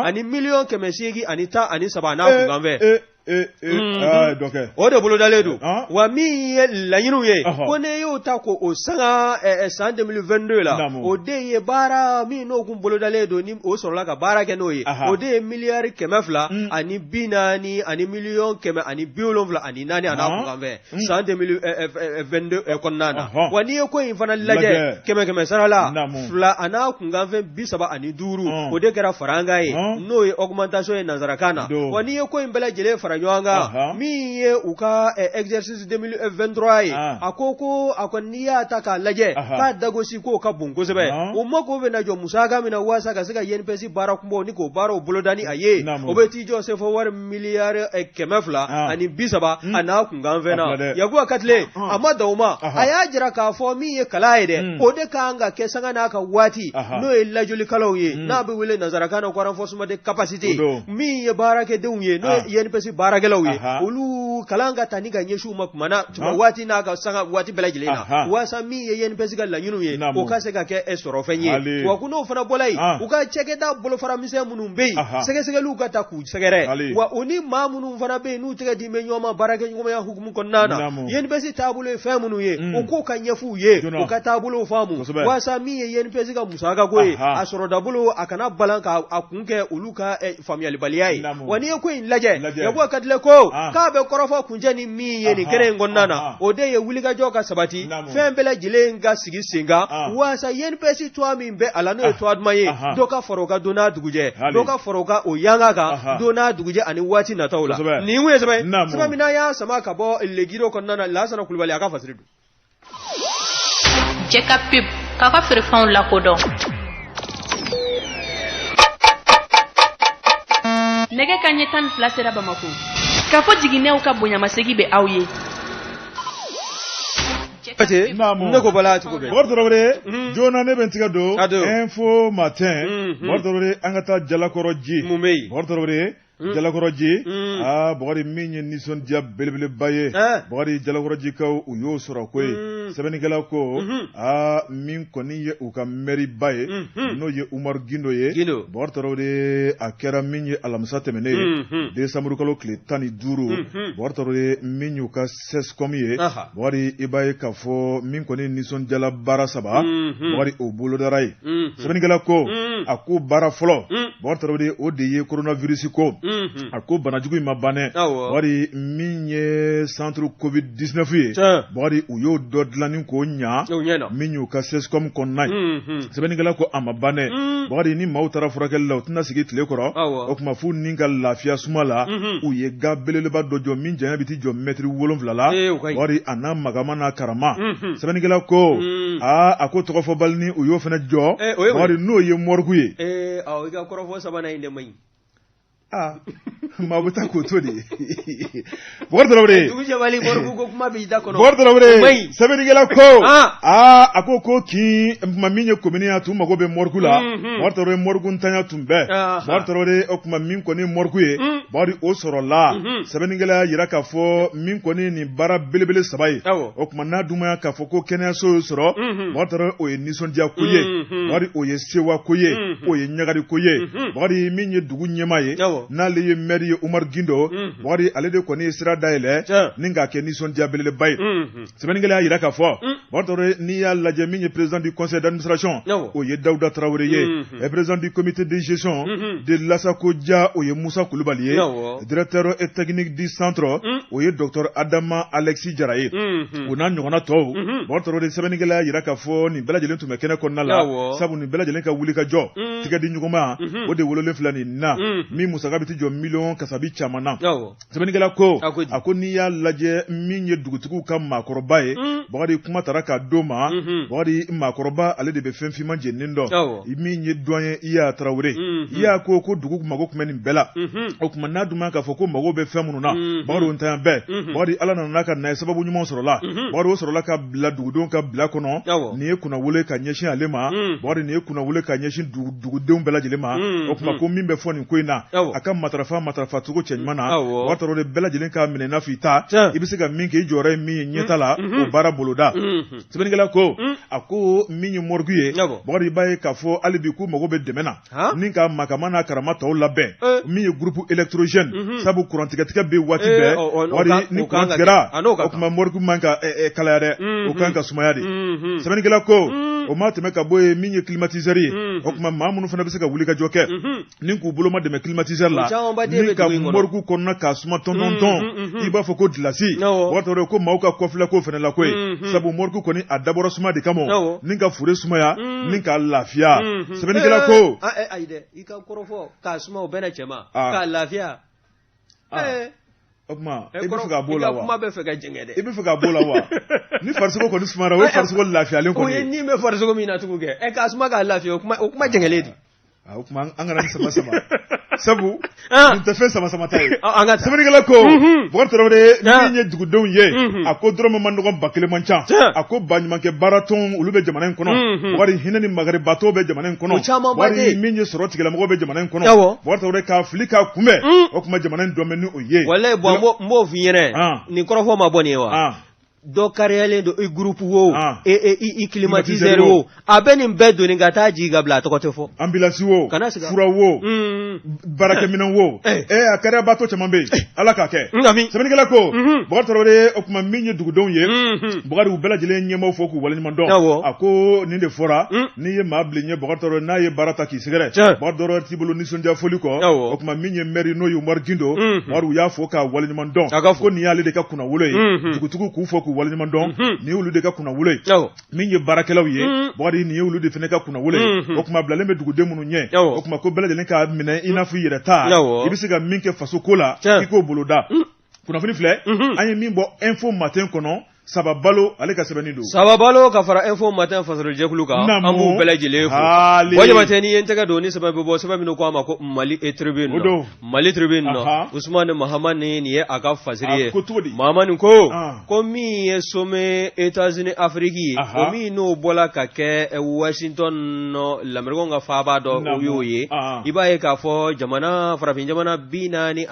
ani miliyɔn 813 n'a kunkanfɛn o de bolodalen don wa min ye laɲiniw ye ko ne y'o ta ko o sanga san 2022 la o de ye baara min n'o kun bolodalen don ni o sɔrɔla ka baara kɛ n'o ye o de ye miliyari 240 ani miliyɔn 174 a n'a kunkanfɛn san 2022 kɔnɔna na wa n'i ye ko in fana lajɛ kɛmɛ kɛmɛ sara la fila a n'a kunkanfɛn 35 o de kɛra farankan ye n'o ye augmentation ye nansarakan na wa n'i ye ko in bɛɛ lajɛlen fara ɲɔgɔn kan min ye u ka exercice 2023 ye a ko ko a kɔni n'i y'a ta k'a lajɛ k'a dagosi k'o ka bon kosɛbɛ u mako bɛ na jɔ musaka min na walasa ka se ka INPS baara kunbaw ni k'o baaraw boloda ni a ye o bɛ t'i jɔ sefo wari miliyari 230 a n'a kunkanfɛn na Yakuba Katile a ma dan o ma a y'a jira k'a fɔ min ye kalan ye dɛ o de ka kan ka kɛ sanga n'a ka waati n'o ye lajɔlikalaw ye n'a bɛ wele nansarakan na ko renforcement de capacité min ye baarakɛdenw ye n'o ye INPS baarakɛlaw ye olu kalan ka ta ni ka ɲɛsin u ma tuma na waati n'a ka sanga waati bɛɛ lajɛlen na walasa min ye INPS ka laɲiniw ye o ka se ka kɛ sɔrɔfɛn ye wa ko n'o fana bɔra yen u ka cakɛda bolofara misɛn minnu bɛ yen sɛgɛsɛgɛliw ka ta k'u sɛgɛrɛ wa u ni maa minnu fana bɛ yen n'u tɛgɛ di bɛ ɲɔgɔn ma baarakɛɲɔgɔnya hukumu kɔnɔna na INPS taabolo ye fɛn minnu ye u k'o ka ɲɛfɔ u ye u ka taabolow faamu walasa min ye INPS ka musaka ko ye a sɔrɔdabolo a kana balan k'a kun kɛ olu ka faamuyalibaliya ye wa n'i ye ko in lajɛ Yakuba Katile ko k'a bɛ kɔrɔfɔ kuncɛ ni min ye nin kɛnɛ in kɔnɔna na o de ye wulikajɔ ka sabati fɛn bɛɛ lajɛlen ka sigi sen kan walasa INPS tɔgɔ min bɛ a la n'o ye tɔgɔ duman ye dɔ ka fara o kan don n'a dugujɛ dɔ ka fara o kan o yanga kan don n'a dugujɛ ani waati nataw la nin kun ye sɛbɛn sɛbɛn min n'an y'a sama ka bɔ Le Guiro kɔnɔna na Lasana Kulubali a ka fasiri don. Cɛ ka pub k'a ka feerefɛnw lakodɔn. Nɛgɛ kanɲɛ 12 sera Bamakɔ. K'a fɔ jiginɛw ka bonyamasegin bɛ aw ye. Ne ko bala cogo bɛ. Bɔkari Tarawele joona ne bɛ n tigɛ don Info Matin Bɔkari Tarawele an ka taa Jalakɔrɔji. Mun bɛ yen? Bɔkari Tarawele Jalakɔrɔji aa Bɔkari min ye nisɔndiya belebeleba ye Bɔkari Jalakɔrɔjikaw u y'o sɔrɔ koyi sɛbɛnnikɛla ko aa min kɔni ye u ka mɛriba ye n'o ye Umaru Gindo ye Bɔkari Tarawele a kɛra min ye alamisa tɛmɛnen ye desanburukalo tile 15 Bɔkari Tarawele min y'u ka CSCOM ye Bɔkari i b'a ye k'a fɔ min kɔni nisɔndiyala baara saba Bɔkari o bolodara ye sɛbɛnnikɛla ko a ko baara fɔlɔ Bɔkari Tarawele o de ye coronavirus ko a ko banajugu in ma ban dɛ Bɔkari min ye centre Covid 19 ye Bɔkari u y'o dɔ dilan ni k'o ɲa min y'u ka CSCOM kɔnɔna ye sɛbɛnnikɛla ko a ma ban dɛ Bɔkari ni maaw taara furakɛli la u tɛna sigi tile kɔrɔ o tuma f'u ni ka lafiya suma la u ye ga belebeleba dɔ jɔ min janya bɛ t'i jɔ mɛtiri 7 la Bɔkari a n'a magama n'a karama sɛbɛnnikɛla ko aa a ko tɔgɔfɔbali ni u y'o fana jɔ Bɔkari n'o ye morgue ye i ka kɔrɔfɔ sabanan in de man ɲi aa maa bɛ taa k'o to de Bɔkari Tarawele dugujɛbali morgue ko kuma b'i da kɔnɔ Bɔkari Tarawele sɛbɛnnikɛla ko aa a ko ko kin tuma min ye komini a tun mago bɛ morgue la Bɔkari Tarawele morgue ntanya tun bɛ Bɔkari Tarawele o tuma min kɔni morgue ye Bɔkari o sɔrɔla sɛbɛnnikɛla y'a jira k'a fɔ min kɔni nin baara belebele saba ye o tuma n'a dumaya k'a fɔ ko kɛnɛyaso y'o sɔrɔ Bɔkari Tarawele o ye nisɔndiya ko ye Bɔkari o ye sewa ko ye o ye ɲagari ko ye Bɔkari min ye dugu ɲɛmaa ye N'ale ye maire ye, Umaru Gindo Bakari, ale de kɔni ye sira dayɛlɛ ni k'a kɛ nisɔndiya belebeleba ye. Sɛbɛnnikɛla y'a jira k'a fɔ, Bakari Tarawele, n'i y'a lajɛ, min ye président du conseil d'administration, o ye Dawuda Tarawele ye. Président du comité de gestion de l'ASACODIA, o ye Musa Kulubali ye. Directeur technique du centre, o ye docteur Adama Alexis Jara ye. O n'a ɲɔgɔnna tɔw, Bakari Tarawele, sɛbɛnnikɛla y'a jira k'a fɔ nin bɛɛ lajɛlen tun bɛ kɛnɛ kɔnɔna la, sabu nin bɛɛ lajɛlen ka wuli ka jɔ, tigɛ di ɲɔgɔnma, o de wololen filɛ nin na, min musaka bɛ t'i jɔ miliyɔn kasabi caman na. Sɛbɛnnikɛla ko, a ko n'i y'a lajɛ, min ye dugutigiw ka maakɔrɔba ye, Bakari, kuma taara k'a d'o ma. Bakari, maakɔrɔba, ale de bɛ fɛn finman jeninen dɔn. Min ye doyen Iya Tarawele, Iya ko ko dugu mago tun bɛ nin bɛɛ la. O tuma n'a dun k'a fɔ ko mago bɛ fɛn minnu na, Bakari, o ntanya bɛɛ, Bakari, Ala nana n'a ka na ye, sababu ɲuman sɔrɔla. Bakari, o sɔrɔla ka bila dugudenw ka bila kɔnɔ. Nin ye kunnawolo ka ɲɛsin ale ma. Bakari, nin ye kunnawolo ka ɲɛsin dugudenw bɛɛ lajɛlen ma. O tuma ko min bɛ fɔ nin ko in na, a ka matarafa matarafacogo cɛ ɲuman na, Bakari Tarawele, bɛɛ lajɛlen k'a minɛ i n'a fɔ i ta, i bɛ se ka min kɛ, i jɔyɔrɔ ye min ye ɲɛta la, o baara boloda. Sɛbɛnnikɛla ko, a ko min ye morgue ye, Bakari, i b'a ye k'a fɔ hali bi k'u mago bɛ dɛmɛ na ni ka makama n'a karama tɔw labɛn, min ye groupe électrogène, sabu kurantigɛtigɛ bɛ waati bɛɛ. Bakari, ni kuran tigɛra, o tuma morgue man ka kalaya dɛ, o kan ka sumaya de. Sɛbɛnnikɛla ko o ma tɛmɛ ka bɔ yen, min ye climatiseur ye, o tuma maa minnu fana bɛ se ka wuli ka jɔ kɛ ni k'u boloma dɛmɛ climatiseur la ni ka morgue kɔnɔna k'a suma tɔntɔntɔn, i b'a fɔ ko gilasi. Bakari Tarawele ko maaw ka kɔfilɛ ko fana la ko ye, sabu morgue kɔni a dabɔra suma de kama, ni ka fure sumaya ni k'a lafiya. Sɛbɛnnikɛla ko ayi dɛ, i ka kɔrɔfɔ k'a suma, o bɛɛ cɛ ma k'a lafiya. O tuma i bɛ fɛ ka b'o la wa? Kuma bɛ fɛ ka jɛngɛ dɛ. I bɛ fɛ ka b'o la wa? Ni farisogo kɔni sumayara, o ye farisogo lafiyalen kɔni ye. O ye ni bɛ farisogo min na tugun kɛ, ɛ k'a suma k'a lafiya, o kuma jɛngɛlen di. O tuma an kana nin sama sama, sabu nin tɛ fɛn sama sama ta ye. An ka Sɛbɛnnikɛla ko, Bukari Tarawele, min ye dugudenw ye, a ko dɔrɔmɛ man dɔgɔ, 1000 man ca. A ko baɲumankɛ baaratɔn, olu bɛ jamana in kɔnɔ. Bukari, hinɛ ni makaribatɔ bɛ jamana in kɔnɔ. Bukari, min ye sɔrɔ tigilamɔgɔ bɛ jamana in kɔnɔ. Bukari Tarawele, k'a fili k'a kunbɛn, o tuma jamana in dɔn bɛ ni o ye. Walayi, bɔn, n b'o f'i ɲɛna, nin kɔrɔfɔ ma bɔ nin ye wa? Dɔ kariyalen don i groupe wo, i climatiseur wo, a bɛ nin bɛɛ doni ka taa jigin ka bila, a tɔgɔ tɛ fɔ. Ambulance wo, fura wo, baarakɛminɛn wo, a kariyabatɔ caman bɛ yen. Ala k'a kɛ. Sɛbɛnnikɛla ko, Bukari Tarawele, o tuma min ye dugudenw ye, Bukari, u bɛɛ lajɛlen ɲɛmaaw fo k'u waleɲuman dɔn. A ko nin de fɔra, n'i ye maa bila ɲɛ, Bukari Tarawele, n'a ye baara ta k'i sɛgɛrɛ, Bukari Tarawele, t'i bolo nisɔndiya foli kɔ. O tuma min ye maire, n'o ye Umaru Gindo, Bukari, u y'a fo k'a waleɲuman dɔn, ko nin y'ale de ka kunnawolo ye. Dugutigiw k'u fo k'u waleɲuman dɔn, nin y'olu de ka kunnawolo ye. Min ye baarakɛlaw ye, Bukari, nin ye olu de fana ka kunnawolo ye. O tuma bilalen bɛ duguden minnu ɲɛ, o tuma ko bɛɛ lajɛlen k'a minɛ i n'a fɔ i yɛrɛ ta, i bɛ se ka min kɛ faso ko la, i k'o boloda. Kunnafoni filɛ an ye min bɔ Info Matin kɔnɔ, Saba Balo ale ka sɛbɛnni don. Saba Balo ka fara Info Matin fasojɛkulu kan, an b'u bɛɛ lajɛlen fo. Buwa Jabatɛ, n'i ye n tɛgɛ don ni sɛbɛn bɛ bɔ, sɛbɛn min ko a ma ko Mali Tribune, Mali Tribune, Usumani Mahamani, nin ye a ka fasiri ye. Mahamani ko ko min ye sommet États-Unis Afrique ye, o min n'o bɔla ka kɛ Washington nɔ, Lamerikɛnw ka faaba dɔ, o y'o ye. I b'a ye k'a fɔ jamana farafin jamana 49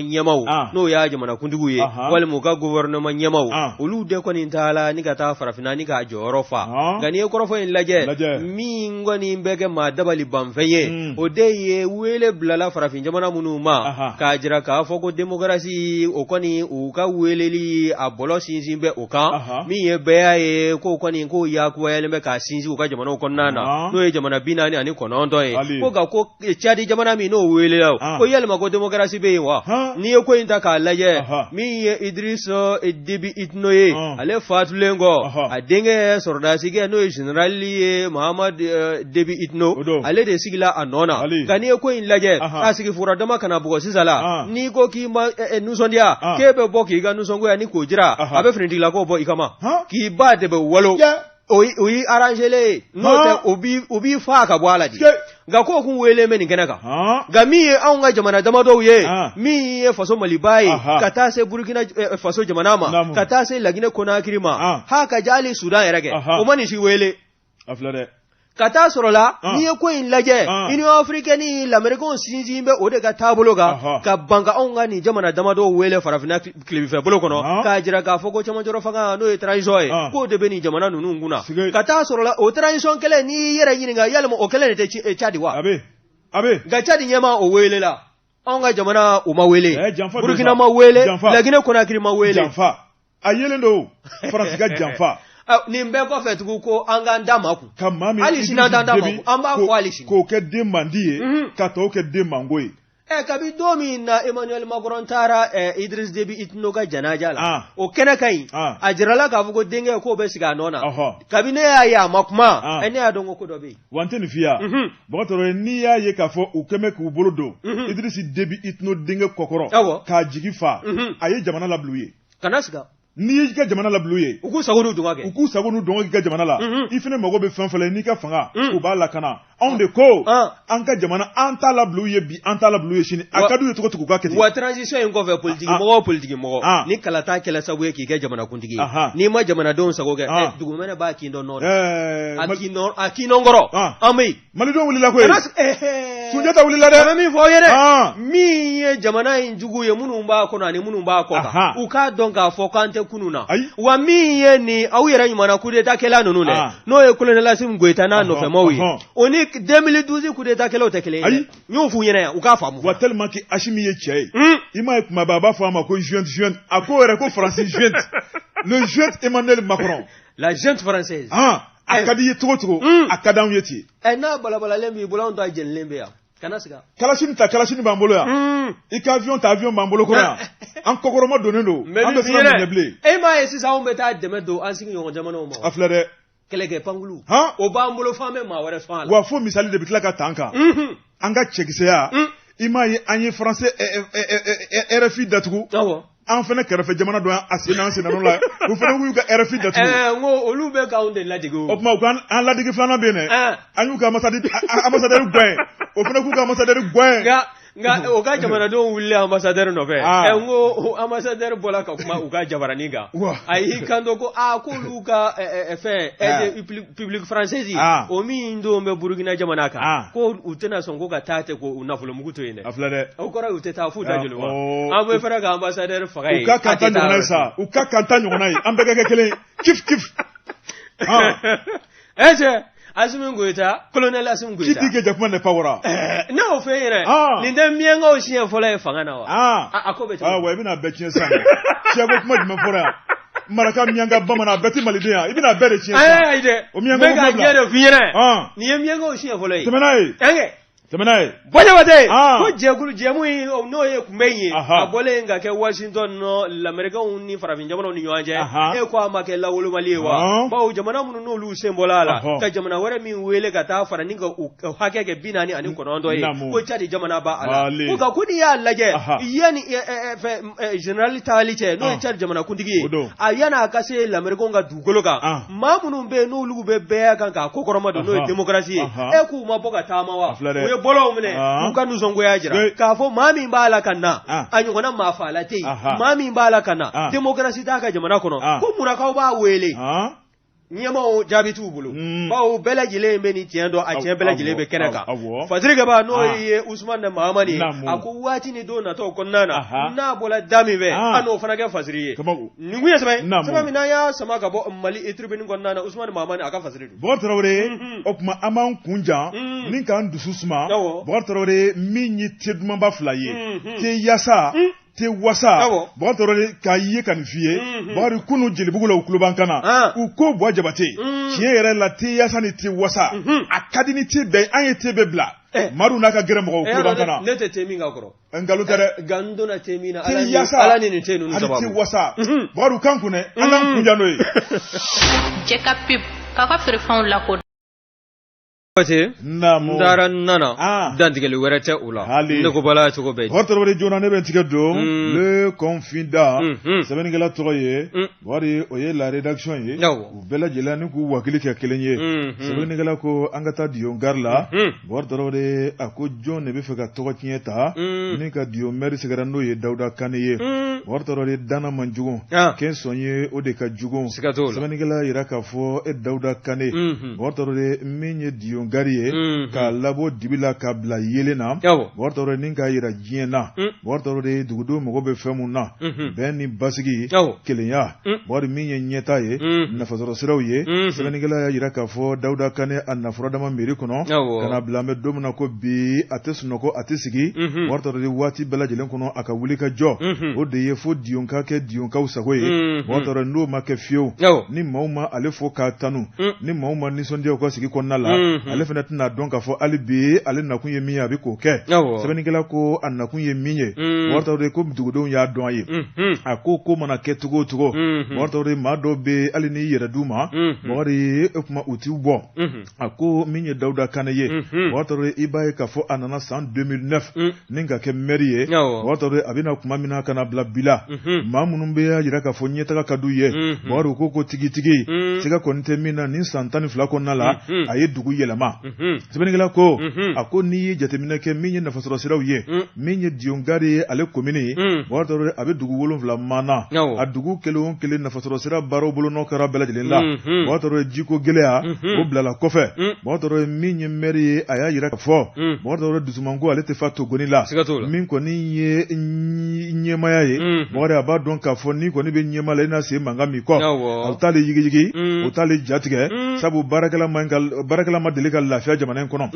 ɲɛmaaw, n'o y'a jamanakuntigiw ye walima u ka gouvernement ɲɛmaaw, olu de kɔni taala ni ka taa farafinna ni k'a jɔyɔrɔ fa. Nka n'i ye kɔrɔfɔ in lajɛ, min kɔni bɛ kɛ maa dabali banfɛn ye, o de ye wele bilala farafin jamana minnu ma k'a jira k'a fɔ ko démocratie, o kɔni u ka weleli a bɔlɔ sinsin bɛ o kan. Min ye bɛɛ y'a ye k'o kɔni k'o yakubayalen bɛ k'a sinsin u ka jamanaw kɔnɔna na, n'o ye jamana 49 ye. Ko nka ko Cadi jamana min n'o welela, ko yalima ko démocratie bɛ yen wa? N'i ye ko in ta k'a lajɛ, min ye Idriss Déby Itno ye, ale fatulen kɔ, a denkɛ sɔrɔdasikɛ, n'o ye général ye Mahamat Déby Itno, ale de sigila a nɔ na. Nka n'i ye ko in lajɛ, a sigi fura dama kana bugɔ sisan la, n'i ko k'i ma nisɔndiya, k'e bɛ bɔ k'i ka nisɔngoya ni k'o jira, a bɛ finitigilakaw bɔ i kama k'i ba de bɛ walo. O y'i arrangelen ye, n'o tɛ u b'i faa ka bɔ a la di. Nka k'o kun wele bɛ nin kɛnɛ kan. Nka min ye anw ka jamana damadɔw ye, min ye faso Maliba ye, ka taa se Burukina faso jamana ma, ka taa se Laginɛ Konakiri ma, ha ka jali Sudan yɛrɛ kɛ, o ma nin si wele. A filɛ dɛ. Ka taa sɔrɔ la, n'i ye ko in lajɛ, Union africaine, Lamerikɛnw sinsin bɛ o de ka taabolo kan, ka ban ka anw ka nin jamana damadɔw wele farafinna tilebinfɛ bolo kɔnɔ, k'a jira k'a fɔ ko cɛmancɛrɔ fanga, n'o ye transition ye, k'o de bɛ nin jamana ninnu kunna. Ka taa sɔrɔ la, o transition kɛlɛ, n'i y'i yɛrɛ ɲininka, yalima o kɛlɛ de tɛ Cadi wa? A bɛ. Nka Cadi ɲɛmaa o welela. Anw ka jamana u ma wele, Burukina ma wele, Laginɛ Konakiri ma wele. Janfa a yelen don, Faransi ka janfa. Nin bɛɛ kɔfɛ tugun ko an k'an da makun. Ka maa min hali sini an t'an da makun, an b'a fɔ hali sini. K'o kɛ den mandi ye, ka tɔw kɛ den mango ye. Ɛ kabi don min na Emmanuel Macron taara Idriss Déby Itno ka janaja la, o kɛnɛ kan yen, a jirala k'a fɔ ko denkɛ k'o bɛ sigi a nɔ na. Kabi ne y'a ye a ma kuma, ne y'a dɔn ko ko dɔ bɛ yen. Wa n tɛ nin f'i ye, Bakari Tarawele, n'i y'a ye k'a fɔ u kɛlen bɛ k'u bolo don Idriss Déby Itno denkɛ kɔkɔrɔ k'a jigi fa, a ye jamana labila u ye. Kana siga. N'i y'i ka jamana labila u ye, u k'u sago n'u dungɔ kɛ, u k'u sago n'u dungɔ k'i ka jamana la, i fana mago bɛ fɛn fɛn la n'i ka fanga, u b'a lakana. Anw de ko an ka jamana an t'a labila u ye bi, an t'a labila u ye sini, a ka d'u ye cogo cogo u k'a kɛ ten. Wa transition in kɔfɛ, politiki mɔgɔ o politiki mɔgɔ, ni kalata kɛla sababu ye k'i kɛ jamanakuntigi ye, n'i ma jamanadenw sago kɛ, dugumɛnɛ b'a kin dɔn nɔ na, a kin dɔn kɔrɔ an bɛ yen. Malidenw wulila koyi, Sunjata wulila dɛ. An bɛ min fɔ aw ye dɛ, min ye jamana in jugu ye, minnu b'a kɔnɔ ani minnu b'a kɔ kan, u k'a dɔn k'a fɔ k'an tɛ kunun na. Wa min ye nin aw yɛrɛ ɲumanna coup d'état kɛla ninnu dɛ, n'o ye colonel Assimi Goïta n'a nɔfɛmaw ye, o ni 2012 coup d'état kɛlaw tɛ kelen ye dɛ. N y'o f'u ɲɛna yan, u k'a faamu. Wa tellement que Assimi ye cɛ ye, i m'a ye kuma bɛɛ a b'a fɔ a ma ko junte junte, a ko yɛrɛ ko Faransi junte, le junte Emmanuel Macron. La junte française. A ka di i ye cogo cogo, a ka d'anw ye ten. Ɛ n'a balabalalen b'i bolo, anw ta jenilen bɛ yan, kana siga. Kalasini ta, kalasini b'an bolo yan. I ka avion ta, avion b'an bolo kɔrɔ yan. An kɔkɔrɔma donnen don, an bɛ siran mun ɲɛ bilen? E m'a ye sisan anw bɛ taa dɛmɛ don an sigiɲɔgɔn jamanaw ma. A filɛ dɛ. Kɛlɛkɛ pankulu. O b'an bolo f'an bɛ maa wɛrɛ sɔn a la. Wa fo misali de bɛ tila ka ta an kan. An ka cɛkisɛya. I m'a ye an ye français RFI datugu. Awɔ. An fana kɛrɛfɛ jamana dɔ a sen n'an sen la, u fana y'u ka RFI datugu. N ko olu bɛ k'anw de ladege o. O tuma u ka an ladege filanan bɛ yen dɛ. An y'u ka ambassadeur gɛn, o fana k'u ka ambassadeur gɛn. Nka o ka jamanadenw wulila ambassadeur nɔfɛ. Ɛ n ko ambassadeur bɔra ka kuma u ka jabaranin kan. A y'i kanto ko aa k'olu ka fɛn aide publique française o min don bɛ Burukina jamana kan, ko u tɛna sɔn ko ka taa ten k'u nafolomugu to yen dɛ. A filɛ dɛ. O kɔrɔ ye u tɛ taa f'u da joli wa. An bɛ fɛrɛ ka ambassadeur faga yen. U ka kan ta ɲɔgɔnna ye sa, u ka kan ta ɲɔgɔnna ye, an bɛɛ ka kɛ kelen kif kif. Ɛ cɛ Assimi Goïta, colonel Assimi Goïta. Qui dit que jakuma n'est pas wara? Ne y'o f'e ɲɛna. Nin tɛ miyankaw siɲɛ fɔlɔ ye fanga na wa? A ko bɛ cogo di? Wa i bɛna bɛɛ tiɲɛ sisan. Siyako kuma jumɛn fɔra yan? Maraka, miyanka, bamanan, a bɛɛ tɛ maliden yan. I bɛna bɛɛ de tiɲɛ sisan. Ayi dɛ. O miyanka ko kuma bila. N bɛ ka diɲɛ de f'i ɲɛna. Nin ye miyankaw siɲɛ fɔlɔ ye. Tɛmɛ n'a ye. Ɛnkɛ. Tɛmɛ n'a ye. Buwa Jabate. Ko jɛkulu jɛmu in n'o ye kunbɛn in ye. A bɔlen ka kɛ Washington nɔ lamɛrikɛnw ni farafin jamanaw ni ɲɔgɔn cɛ. E ko a ma kɛ lawolomali ye wa? Bawo jamana minnu n'olu sen bɔla a la. Ka jamana wɛrɛ min wele ka taa fara ni ka u hakɛ kɛ 49 ye. Ko Tchad jamana b'a la. Ko nka ko n'i y'a lajɛ yanni fɛn général taali cɛ n'o ye Tchad jamanakuntigi ye. A yanni a ka se lamɛrikɛnw ka dugukolo kan. Maa minnu bɛ yen n'olu bɛ bɛɛ kan k'a kɔkɔrɔma don n'o ye démocratie ye, e k'u ma bɔ ka taama wa? U ye bɔlɔnw minɛ k'u ka nisɔngoya jira k'a fɔ maa min b'a la ka na, a ɲɔgɔnna maa faala tɛ yen, maa min b'a la ka na, démocratie t'a ka jamana kɔnɔ, ko munna k'aw b'a wele? Ɲɛmaaw jaabi t'u bolo, bawo bɛɛ lajɛlen bɛ nin tiɲɛ dɔn, a tiɲɛ bɛɛ lajɛlen bɛ kɛnɛ kan. Fasirikɛba n'o ye Usumani Mahamani ye, a ko waati ni don nataw kɔnɔna na, n'a bɔra da min fɛ, an n'o fana kɛ fasiri ye. Nin kun ye sɛbɛn sɛbɛn min n'an y'a sama ka bɔ Mali Tribune kɔnɔna na, Usumani Mahamani a ka fasiri don. Bubakari Tarawele, o tuma an b'an kun jan ni k'an dusu suma. Bubakari Tarawele, min ye te dumanba fila ye, te yasa, te wasa. Bubakari Tarawele, k'a ye ka nin f'i ye, Bubakari, kunun Jelibugu la, u tulo b'an kan na, u ko Buwa Jabate, tiɲɛ yɛrɛ la, te yasa ni te wasa a ka di ni te bɛɛ ye, an ye te bɛɛ bila. Madu n'a ka gɛrɛ mɔgɔw tulo b'an kan na. Ne tɛ te min ka kɔrɔ. Nkalon tɛ dɛ. Nka n donna te min na, Ala ni nin te ninnu sababu. Ani te wasa. Bubakari, u kan kunɛ, an k'an kun jan n'o ye. Cɛ ka pub k'aw ka feerefɛnw lakodɔn. Naamu. N taara n nana dantigɛli wɛrɛ tɛ u la. Ne ko bala cogo bɛɛ. Bubakari Tarawele, joona ne bɛ n tigɛ don Le Confident, sɛbɛnnikɛla tɔgɔ ye Bubakari, o ye la rédaction ye. U bɛɛ lajɛlen ni k'u wakili kɛ kelen ye. Sɛbɛnnikɛla ko an ka taa Dion gare la. Bubakari Tarawele, a ko jɔn de bɛ fɛ ka tɔgɔ tiɲɛ ta ni ka Dion maire sɛgɛrɛ, n'o ye Dawuda Kane ye. Bubakari Tarawele, danna man jugu, kɛ sɔn ye o de ka jugu. Sɛbɛnnikɛla yira k'a fɔ e Dawuda Kane, Bubakari Tarawele, min ye Dion Dion gari ye k'a labɔ dibi la k'a bila yeelen na, Bubakari Tarawele, ni k'a jira diɲɛ na, Bubakari Tarawele, dugudenw mago bɛ fɛn mun na, bɛn ni basigi, kelenya, Bubakari, min ye ɲɛtaa ye, nafasɔrɔ siraw ye. Sɛbɛnnikɛla y'a jira k'a fɔ Dawuda Kane a na furadama mairie kɔnɔ ka na bila an bɛ don min na ko bi, a tɛ sunɔgɔ, a tɛ sigi, Bubakari Tarawele, waati bɛɛ lajɛlen kɔnɔ a ka wuli ka jɔ, o de ye fo Dion ka kɛ Dionkaw sago ye. Bubakari Tarawele, n'o ma kɛ fiyewu, ni maaw ma ale fo k'a tanu, ni maaw ma nisɔndiya u ka sigi kɔnɔna la, ale fana tɛna dɔn k'a fɔ hali bi ale nakun ye min ye, a bɛ k'o kɛ. Sɛbɛnnikɛla ko a nakun ye min ye, Bubakari Tarawele, ko dugudenw y'a dɔn a ye. A ko ko mana kɛ cogo o cogo, Bubakari Tarawele, maa dɔw bɛ hali n'i yɛrɛ d'u ma, Bubakari, o tuma u t'u bɔ. A ko min ye Dawuda Kane ye, Bubakari Tarawele, i b'a ye k'a fɔ a nana san 2009 ni ka kɛ mɛri ye. Bubakari Tarawele, a bɛna kuma min na ka na bila bi la, maa minnu bɛ y'a jira k'a fɔ ɲɛtaga ka d'u ye, Bubakari, u ko ko tigitigi, siga kɔni tɛ min na, nin san 12 kɔnɔna la, a ye dugu yɛlɛma. Sɛbɛnnikɛla ko a ko n'i ye jateminɛ kɛ min ye nafasɔrɔ siraw ye, min ye Dion gari ye, ale komini, Bubakari Tarawele, a bɛ dugu 7 maana. A dugu kelen o kelen nafasɔrɔ sira baaraw bolonɔ kɛra bɛɛ lajɛlen la. Bubakari Tarawele, jiko gɛlɛya o bilala kɔfɛ. Bubakari Tarawele, min ye mɛri ye, a y'a jira k'a fɔ, Bubakari Tarawele, dusumango ale tɛ fa togoni la. Min kɔni ye ɲɛmaaya ye, Bubakari, a b'a dɔn k'a fɔ n'i kɔni bɛ ɲɛmaa la, i na sen mankan min kɔ, o t'ale yigiyigi, o t'ale jatigɛ, sabu baarakɛla ma deli ka lafiya jamana in kɔnɔ.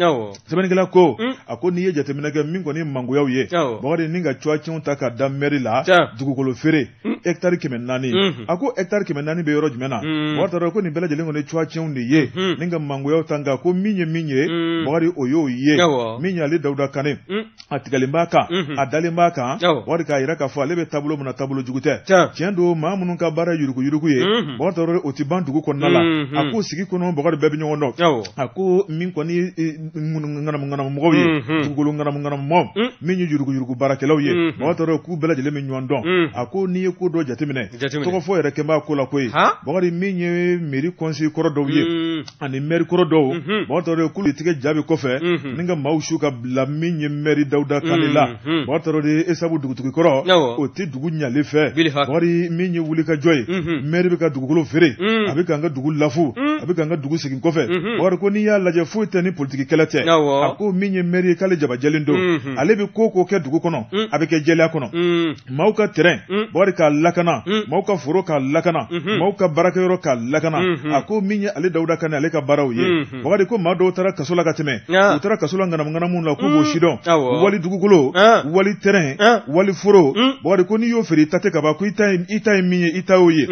Sɛbɛnnikɛla ko a ko n'i ye jateminɛ kɛ min kɔni mangoyaw ye, Bubakari, ni ka cuwacɛnw ta ka da mɛri la, dugukolo feere hectare 400. A ko hectare 400 bɛ yɔrɔ jumɛn na? Bubakari Tarawele ko nin bɛɛ lajɛlen kɔni ye cuwacɛnw de ye ni ka mangoyaw ta, nka ko min ye min ye, Bubakari, o y'o ye. Min ye ale Dawuda Kane, a tigɛlen b'a kan, a dalen b'a kan, Bubakari, k'a jira k'a fɔ ale bɛ taabolo min na, taabolo jugu tɛ. Tiɲɛ don, maa minnu ka baara ye yuruguyurugu ye, Bubakari Tarawele, o tɛ ban dugu kɔnɔna la. A ko sigi kɔnɔ, Bubakari, bɛɛ bɛ ɲɔgɔn dɔn. A ko min kɔni ŋanamuŋanamu mɔgɔw ye, dugukolo ŋanamuŋanamu mɔgɔw, min ye yuruguyurugu baarakɛlaw ye, Bubakari Tarawele, k'u bɛɛ lajɛlen bɛ ɲɔgɔn dɔn. A ko n'i ye ko dɔ jateminɛ, tɔgɔ fɔ yɛrɛ kɛ b'a ko la koyi, Bubakari, min ye mairie conseiller kɔrɔ dɔw ye ani mɛri kɔrɔ dɔw, Bubakari Tarawele, k'olu tigɛ jaabi kɔfɛ ni ka maaw su ka bila min ye mɛri Dawuda Kane la. Bubakari Tarawele, e sabu dugutigi kɔrɔ, o tɛ dugu ɲalen fɛ. Bubakari, min ye wulikajɔ ye, mɛri bɛ ka dugukolo feere, a bɛ k'an ka dugu lafu, a bɛ k'an ka dugu segin kɔfɛ. Bubakari ko n'i y'a lajɛ, foyi tɛ ni politiki kɛlɛ tɛ. A ko min ye mɛri ye, k'ale jabajɛlen don, ale bɛ ko ko kɛ dugu kɔnɔ, a bɛ kɛ jɛlenya kɔnɔ. Maaw ka terrain, Bubakari, k'a lakana, maaw ka foro k'a lakana, maaw ka baarakɛyɔrɔ k'a lakana. A ko min ye ale Dawuda Kane, ale ka baaraw ye, Bubakari, ko maa dɔw taara kaso la ka tɛmɛ, u taara kaso la ŋanamuŋanamu la, k'u b'o sidɔn, wali dugukolo, wali terrain, wali foro. Bubakari ko n'i y'o feere, i ta tɛ ka ban, ko i ta ye min ye, i ta y'o ye.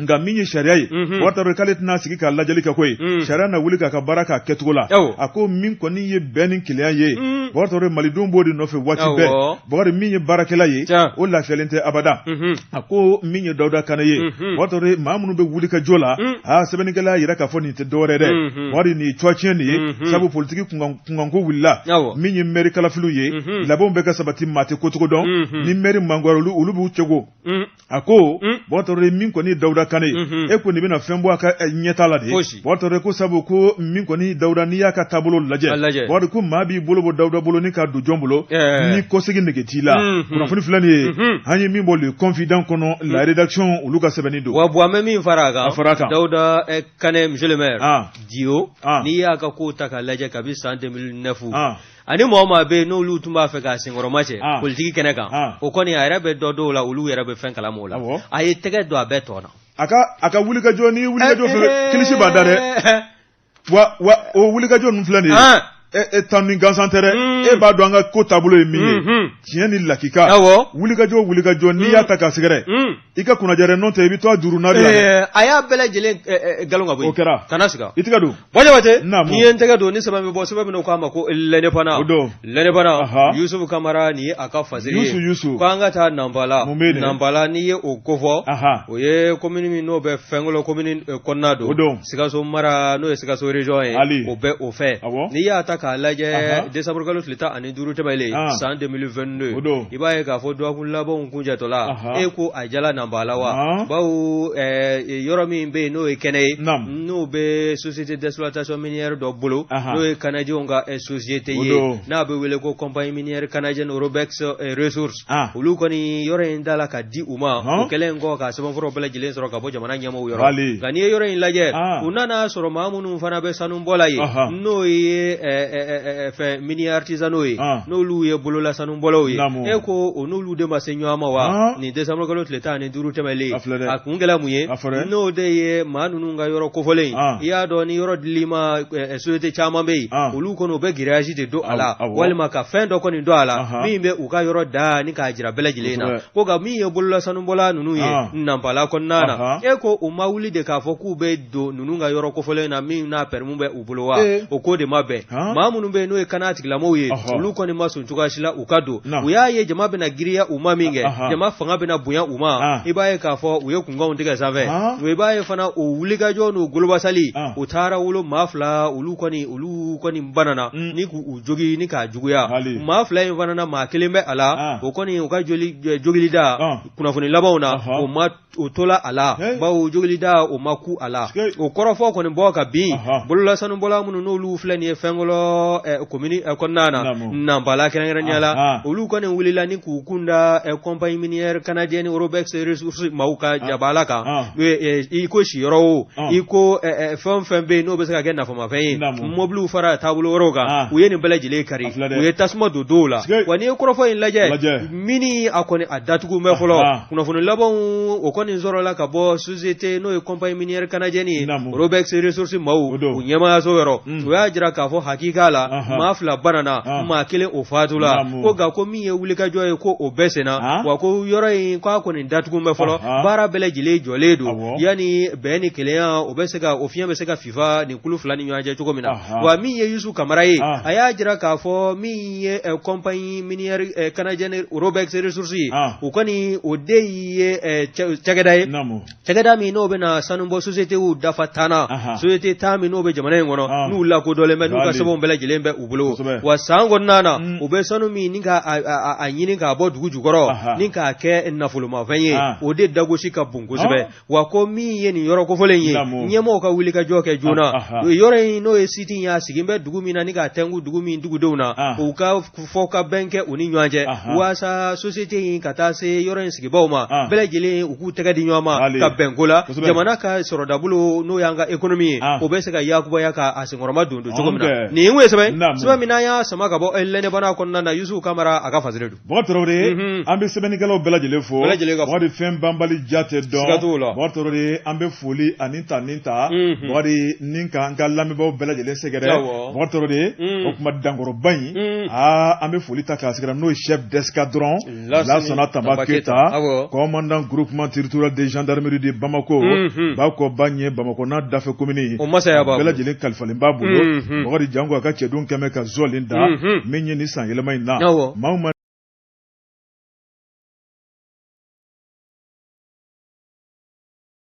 Nka min ye sariya ye, Bubakari Tarawele, k'ale tɛna sigi k'a lajɛli kɛ koyi, sariya na wuli k'a ka baara k'a kɛcogo la. A ko min kɔni ye bɛn ni kelenya ye, Bubakari Tarawele, malidenw b'o de nɔfɛ waati bɛɛ. Bubakari, min ye baarakɛla ye, o lafiyalen tɛ abada. A ko min ye Dawuda Kane ye, Bubakari Tarawele, maa minnu bɛ wuli ka jɔ la, aa, sɛbɛnnikɛla y'a jira k'a fɔ nin tɛ dɔwɛrɛ dɛ, Bubakari, nin ye cuwacɛn de ye, sabu politiki kunkanko wulila. Min ye mɛri kalafiliw ye, labɛnw bɛ ka sabati, maa tɛ kocogo dɔn ni mɛri mangoyara, olu b'u cɛgo. A ko Bubakari Tarawele, min kɔni ye Dawuda Kane ye, e ko nin bɛna fɛn bɔ a ka ɲɛtaa la de. Bubakari Tarawele ko sabu ko min kɔni Dawuda, n'i y'a ka taabolo lajɛ, Bubakari, ko maa b'i bolo bɔ Dawuda bolo ni k'a don jɔn bolo, ni kɔsegin nege t'i la. Kunnafoni filɛ nin ye, an ye min bɔ Le Confident kɔnɔ, la rédaction, olu ka sɛbɛnni don. Wa an bɛ min fara a kan, a fara a kan, Dawuda Kane, monsieur le maire Dio, n'i y'a ka kow ta k'a lajɛ kabi san 2009, ani mɔgɔ maa bɛ yen n'olu tun b'a fɛ k'a senkɔrɔma cɛ politiki kɛnɛ kan, o kɔni a yɛrɛ bɛ dɔ dɔw la, olu yɛrɛ bɛ fɛn kalama o la, a ye tɛgɛ don a bɛɛ tɔ na. A ka wulikajɔ ni wulikajɔ fɛ kilisi b'a da dɛ. Wa wa o wulikajɔ ninnu filɛ nin ye, e tan ni gansan tɛ dɛ. E b'a dɔn an ka ko taabolo ye min ye, tiɲɛ ni lakika. Wulikajɔ wulikajɔ, n'i y'a ta k'a sɛgɛrɛ, i ka kunnajɛ dɛ, n'o tɛ i bɛ to a juru na de. A y'a bɛɛ lajɛlen galon ka bɔ yen. O kɛra. Kana siga. I tɛgɛ don. Bɔ Jabate. Naamu. N'i ye n tɛgɛ don, ni sɛbɛn bɛ bɔ, sɛbɛn min k'a ma ko L'Indépendant. O don. L'Indépendant. Yusufu Kamara, nin ye a ka fasiri ye. Yusu Yusu. Ko an ka taa Nanpala. Mun bɛ yen dɛ? Nanpala, n'i ye o kofɔ. O ye commune min n'o bɛ Fɛnkolo commune kɔnɔna don. O don. Sikaso mara, n'o ye Sikaso région ye. Ali. O bɛ o fɛ. Awɔ. N'i y'a ta k'a lajɛ. Décembre kalo tile tile 15 tɛmɛlen san 2022, i b'a ye k'a fɔ dɔgɔkun labanw kuncɛtɔla, e ko a jala Nanpala wa, bawo yɔrɔ min bɛ yen n'o ye kɛnɛ ye, n'o bɛ société d'exploitation minière dɔ bolo, n'o ye canadienw ka société ye, n'a bɛ wele ko compagnie minière canadienne Robex Ressources. Olu kɔni yɔrɔ in dala ka di u ma o kɛlen kɔ ka sɛbɛnfuraw bɛɛ lajɛlen sɔrɔ ka bɔ jamana ɲɛmɔgɔw yɔrɔ nka n'i ye yɔrɔ in lajɛ u nana sɔrɔ maa minnu fana bɛ sanubɔ la yen n'o ye fɛn miniers artisanaux ye n'olu ye bolola sanubɔlaw ye e ko o n'olu de ma se ɲɔgɔn ma wa nin décembre kalo tile 15 tɛmɛlen a kun kɛla mun ye n'o de ye maa ninnu ka yɔrɔ kofɔlen i y'a dɔn ni yɔrɔ dil'i ma société caman bɛ yen olu kɔni u bɛ grillage de don a la walima ka fɛn dɔ kɔni don a la min bɛ u ka yɔrɔ da ni k'a jira bɛɛ lajɛlen na ko nka min ye bolola sanubɔla ninnu ye Nanpala kɔnɔna na e ko u ma wuli de k'a fɔ k'u bɛ don ninnu ka yɔrɔ kofɔlen na min n'a permis bɛ u bolo wa o ko de ma bɛn maa minnu bɛ yen n'o ye kana tigilamɔgɔw ye olu kɔni ma sɔn cogoya si la u ka don u y'a ye jama bɛna girinya u ma min kɛ jama fanga bɛna bonya u ma i b'a ye k'a fɔ u ye kunkanw tigɛ sanfɛ i b'a ye fana o wulikajɔ n'u golobasali u taara wolo maa fila olu kɔni banana ni k'u jogin ni k'a juguya maa fila in fana na maa kelen bɛ a la o kɔni u ka jogilida kunnafoni labanw na o ma o tola a la bawo jogilida o ma ku a la o kɔrɔfɔ kɔni bɔ ka bin bolola sanubɔla minnu n'olu filɛ nin ye fɛnkɔlɔ komini kɔnɔna na Nanpala kɛrɛnkɛrɛnnenya la olu kɔni wulila ni k'u kun da compagnie minière canadienne Robex Ressources maaw ka jabala kan i ko siyɔrɔ o i ko fɛn o fɛn bɛ yen n'o bɛ se ka kɛ nafamafɛn ye mɔbiliw fara taabolo wɛrɛw kan u ye nin bɛɛ lajɛlen kari u ye tasuma don dɔw la wa n'i ye kɔrɔfɔ in lajɛ mini a kɔni a datugu bɛ fɔlɔ kunnafoni labanw o kɔni sɔrɔla ka bɔ société n'o ye compagnie minière canadienne ye Robex Ressources maaw u ɲɛmaayaso yɔrɔ u y'a jira k'a fɔ hakika la maa fila banana maa kelen o fatula ko nka ko min ye wulikajɔ ye ko o bɛɛ senna wa ko yɔrɔ in k'a kɔni datugu bɛ fɔlɔ baara bɛɛ lajɛlen jɔlen don yanni bɛn ni kelenya o bɛ se ka o fiɲɛ bɛ se ka fifa nin kulu fila ni ɲɔgɔn cɛ cogo min na wa min ye Yusu Kamara ye a y'a jira k'a fɔ min ye compagnie minière canadienne Robex Ressources ye o kɔni o de ye cakɛda ye cakɛda min n'o bɛna sanubɔ sociétéw dafa tan na société tan min n'o bɛ jamana in kɔnɔ n'u lakodɔnlen bɛ n'u ka sɛbɛnw bɛɛ lajɛlen bɛ u bolo wa san kɔnɔna na u bɛ sanu min ni ka a ɲini k'a bɔ dugu jukɔrɔ ni k'a kɛ nafolomafɛn ye o de dagosi ka bon kosɛbɛ wa ko min ye nin yɔrɔ kofɔlen ye ɲɛmɔgɔw ka wulikajɔ kɛ joona yɔrɔ in n'o ye site in y'a sigi bɛ dugu min na ni k'a tɛnku dugu min dugudenw na u ka fɔ ka bɛn kɛ u ni ɲɔgɔn cɛ waasa société in ka taa se yɔrɔ in sigibaw ma bɛɛ lajɛlen u k'u tɛgɛ di ɲɔgɔn ma ka bɛn ko la jamana ka sɔrɔdabolo n'o y'an ka économie ye o bɛ se ka yakubaya ka a senkɔrɔma don don cogo min na nin ye sɛbɛn min n'an y'a sama ka bɔ L'Indépendant kɔnɔna na Yusu Kamara a ka fasiri don. Bɔkari Tarawele, unhun, an bɛ sɛbɛnnikɛlaw bɛɛ lajɛlen fo, bɛɛ lajɛlen ka fo, Bɔkari fɛn banbali ja tɛ dɔn, siga t'o la, Bɔkari Tarawele an bɛ foli ani tanuni ta, unhun, Bɔkari ni k'an ka lamɛnbaaw bɛɛ lajɛlen sɛgɛrɛ, awɔ, Bɔkari Tarawele, un, o tuma dankɔrɔba in, un, aa an bɛ foli ta k'a sɛgɛrɛ n'o ye chef d'escadron Lasana Tanba Keyita, awɔ, commandant groupement territorial de gendarmerie de Bamako, unhun, ba kɔ ba ɲɛ Bamakɔ n'a dafɛ komini, o masaya b'a bolo, bɛɛ lajɛlen kalifalen b'a bolo, unhun, Bɔkari janko a ka cɛdenw kɛmɛ ka zɔlen da, unhun, min ye nin san yɛlɛma in na, awɔ, maa o maa